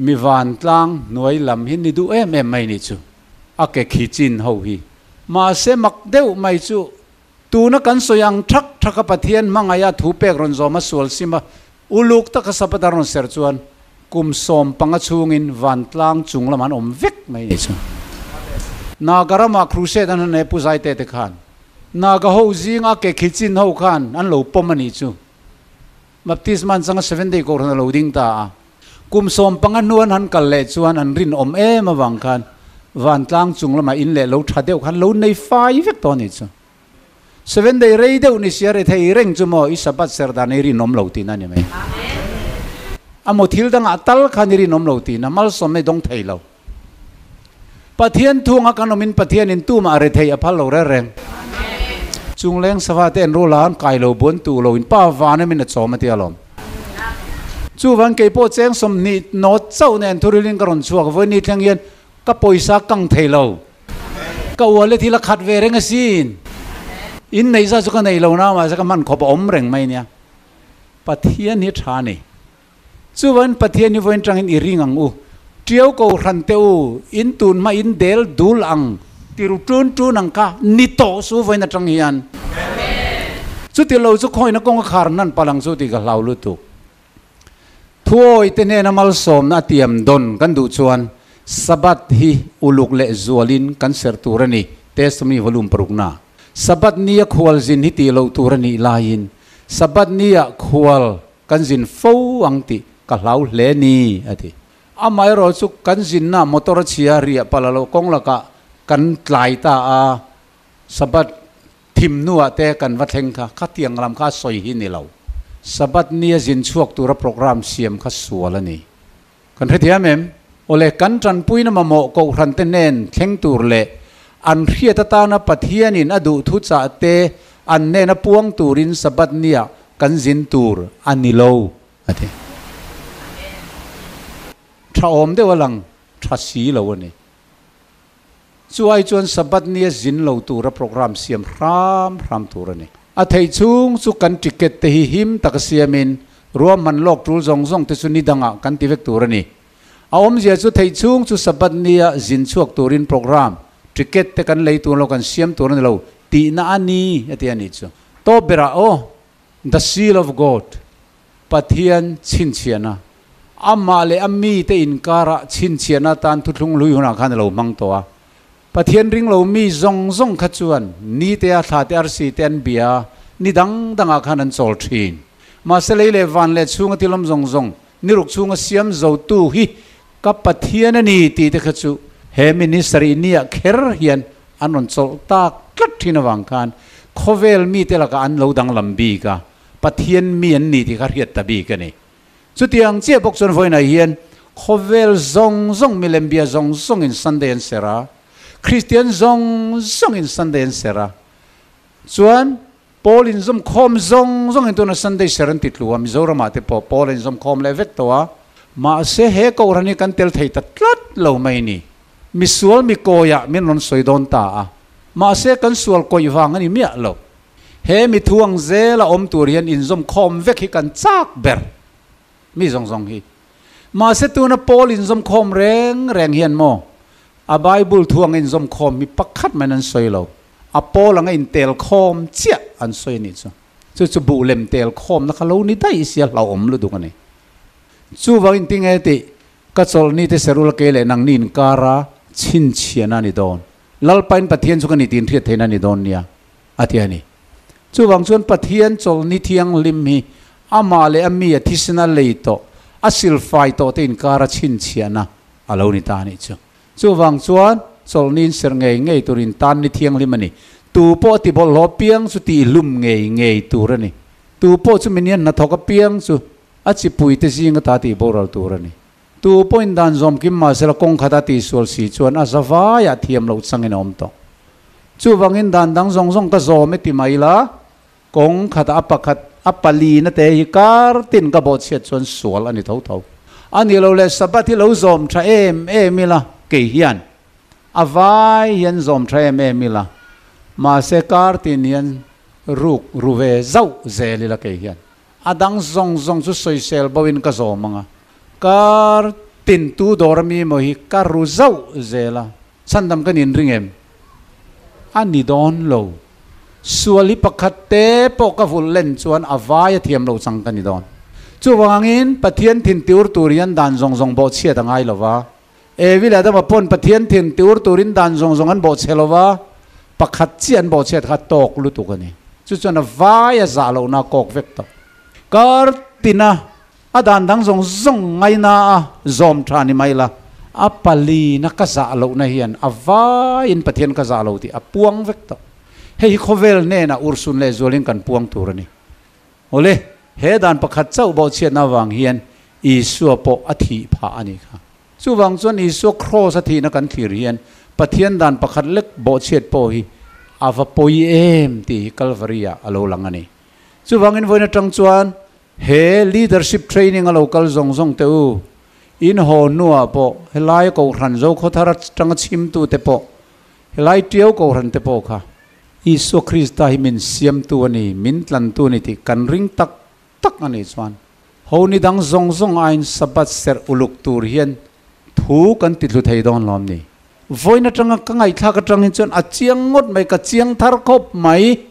Speaker 1: mi vantlang hnuai lam hi ni duh em em mai ni chu. A ke khi chin ho hi. Mahse mak deuh mai chu tuna kan sawi ang thak thaka Pathian hmangaia thu pek rawn zawm a sual sim a, uluk taka Sabbath a rawn ser chuan kum 15 chhungin vantlang chung lamah an awm vek mai ni chu. Naga ramah crusade an han e Pu Zaite te khan Naga ho zinga ke khi chin ho khan an lo pawm a nih chu. Baptisma an changa Seventh Day Kohhran a lo ding ta a. Kum 15 hnu an han kal leh chuan an rinawm em avang khan vantlang chung lamah in leh lo tha deuh khan lo nei fai vek tawh a nih chu. Seventh Day rei deuh ni sia ri thei reng chu maw i Sabbath ser dan i rinawm lo tihna a ni mai. A maw thil dangah tal khan i rinawm lo tihna malsawmna i dawng thei lo. Pathian thunga kan awmin Pathianin tumah a rethei a phal lo reng reng. Chungleng sava te an rul a, an kai lo buan tu lo in pa van amin a chawm a ti alawm. Chuvan kei pawh cheng 20 nawt chauh nen thurilin ka rawn chhuak vawi ni thleng hian ka pawisa kang thei lo. Ka ual e thil a khat ve reng asin. In neih zat chu ka nei lo na mahse ka hman khawp a awm reng mai nia. Pathian hi tha a ni. Chuvan Pathian hi vawiin tangin i ring ang u. Tiau ko hran teh u, in tun hma in del dul ang, tiru tun tun ang kha ni tawh su vawiin atang hian. Chuti lo chu khawina kawng a khar hnan palh ang chu tih ka hlau lutuk. Thuawi te hnena malsawmna a tiam dawn kan duh chuan Sabbath hi uluk leh zualin kan serh tur a ni, Testimony Volume parukna. Sabbath nia khualzin hi tih loh tur a nih laiin Sabbath nia khual. kan zin fo ang tih ka hlau hle ni, a ti. Amaherawhchu kan zinna motor a chhia riah palh a loh kawng lakah kan tlai ta a, Sabbath thim hnuah te kan va thleng kha, khatiang lam kha a sawi hi ni lo. Sabbath nia zin chhuak tura programme siam kha sual a ni. Kan hrethiam em? Awle, kan tanpuina mamawh kohhran te hnen thleng tur leh an hriat atana Pathianin a duh thu chah te an hnena puang turin Sabbath niah kan zin tur a ni lo, a ti. Tha awm deuh a lang tha si lo a ni. Chu ai chuan Sabbath nia zin lo tura programme siam hram hram tur a ni. A theih chhung chu kan ticket te hi him taka siamin ruahman lawk tul zawng zawng te chu ni dangah kan ti vek tur a ni. A awmzia chu theih chhung chu Sabbath nia zin chhuak turin programme, ticket te kan lei tur lo kan siam tur a ni lo tihna a ni a ti a nih chu. Tawp berah aw, The Seal of God, Pathian chhinchhiahna, Amah leh a mite inkarah chhinchhiahna atan thuthlung hlui hunah khan a lo hmang tawh a. Pathian ring lo mi zawng zawng kha chuan nite a thlate arsi te an bia a, ni dang dangah khan an chawl thin. Mahse lei leh van leh chhunga thilawm zawng zawng, ni ruk chhunga siam zotu hi ka Pathian a ni tih te kha chu he ministry nia kher hian an rawn chawlh tak tlat thin avang khan khawvel mite lakah an lo danglam bik a. Pathian mi an ni tih kha hriat ta bik a ni. Chutiang chiah bawk chuan vawiinah hian khawvel zawng zawng, milem bia zawng zawngin Sunday an ser a, Kristian zawng zawngin Sunday an ser a, chuan Paul inzawmkhawm zawng zawngin tuna Sunday ser an ti tlu a, Mizoramah te pawh Paul a inzawmkhawm leh vek tawh a, mahse he kohhran hi kan tel thei ta tlat lo mai ni. Misual mikawiah min rawn sawi dawn ta a, mahse kan sual kawih vang a ni miah lo. He mi thuang zela awm tur hian inzawm khawm vek hi kan chak ber mi zawng zawng hi. Mahse tuna Paul inzawm khawm reng reng hian maw a Bible thuang inzawm khawm hi pakhat maiin an sawi lo. A Paul anga intel khawm chiah an sawi anih chu. Chu chu buh lem tel khawmna kha lo ni daih sia hlauhawm lutuk a ni. Chuvang intinge tih ka chawlhni te serul kei leh nangni inkara chhinchhiahna a ni dawn. Lalpain Pathian chu ka ni tiin hriat theihna a ni dawn nia, a ti a ni. Chuvang chuan Pathian chawlhni thianghlim hi amah leh a mi a thisena lei tawh, a silfai tawh te inkara chhinchhiahna a lo ni ta a nih chu. Chuvang chuan chawlhni inserh ngei ngei tur in tan ni thianghlim a ni. Tu pawh a ti bawlhhlawh piang chu tihlum ngei ngei tur a ni. Tu pawh chu minian hnathawk apiang chu a chipuite zinga ta tih boral tur a ni. Tu pawhin dan zawm kim mahsela kawng khata tihsual si chuan a zavaiah thiam loh changin a awm tawh. Chuvangin dan dang zawng zawng ka zawm e ti mai la, kawng khata a pakhat, a palina te hi kar tin ka bawhchhiat chuan sual a ni tho tho. A ni lo le Sabbath hi lo zawm tha em em ila kei hian a vai hian zawm tha em em ila, mahse kar tin hian ruk ru ve zauh zel ila kei hian. A dang zawng zawng chu sawisel bo in ka zawm ang a, kar tin tu dawr ami emaw hi ka ru zauh zel a, chhandam ka nin ring em? A ni dawn lo. Sual hi pakhat te pawh ka vulh len chuan a vai a thiam lo chang ka ni dawn. Chuvangin Pathian thin tiur tur hian dan zawng zawng bawhchhiat a ngai lo va. Evi leh Adama pawn Pathian thin tiur turin dan zawng zawng an bawhchhe lo va, pakhat chiah an bawhchhiat kha tawk lutuk a ni. Chu chuan a vai a zah lohna a kawk vek tawh. Kar tina a dan dang zawng zawng ngaina a zawm tha ni mai la, a palina ka zah lohna hian a vaiin Pathian ka zah lo tih a puang vek tawh. Hei hi khawvel hnenah urhsun lehzualin kan puang tur a ni. Awle, he dan pakhat chauh bawhchhiatna avang hian Isua pawh a thih phah a nih kha. Chuvang chuan Isua kraws a thihna kan thlir hian Pathian dan pakhat lek bawhchhiat pawh hi a va pawi em tih hi Kalvari-ah a lo lang a ni. Chuvangin vawiin atang chuan he leadership training a lo kal zawng zawng teh u, in haw hnuah pawh helai Kohhran Zokhawthar atanga chhimtute pawh, helai Tiau Kohhran te pawh kha Isua Krista hi min siamtu a ni, min tlantu a ni tih kan ring tak tak a nih chuan ho ni dang zawng zawng aiin Sabbath serh uluk tur hian thu kan ti tlu thei dawn lawm ni. Vawiin atanga ka ngaihthlak atangin chuan a chiang ngawt mai, ka chiang thar khawp mai.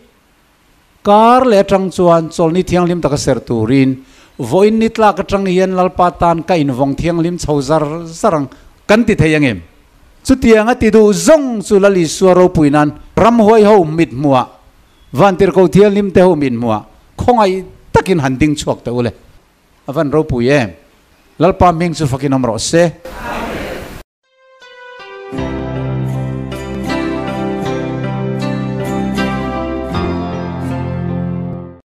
Speaker 1: Kar leh atang chuan chawlhni thianghlim taka serh turin vawiin ni tlak atang hian Lalpa tan ka invawng thianghlim chho zar zar ang kan ti thei angem? Chutiang a ti duh zawng chu Lal Isua ropui nan ramhuai ho mit hmuah, Vantirhko thianghlim te ho mit hmuah khawngaih takin han ding chhuak teh u le. A van ropui em. Lalpa hming chu fakin awm rawh se.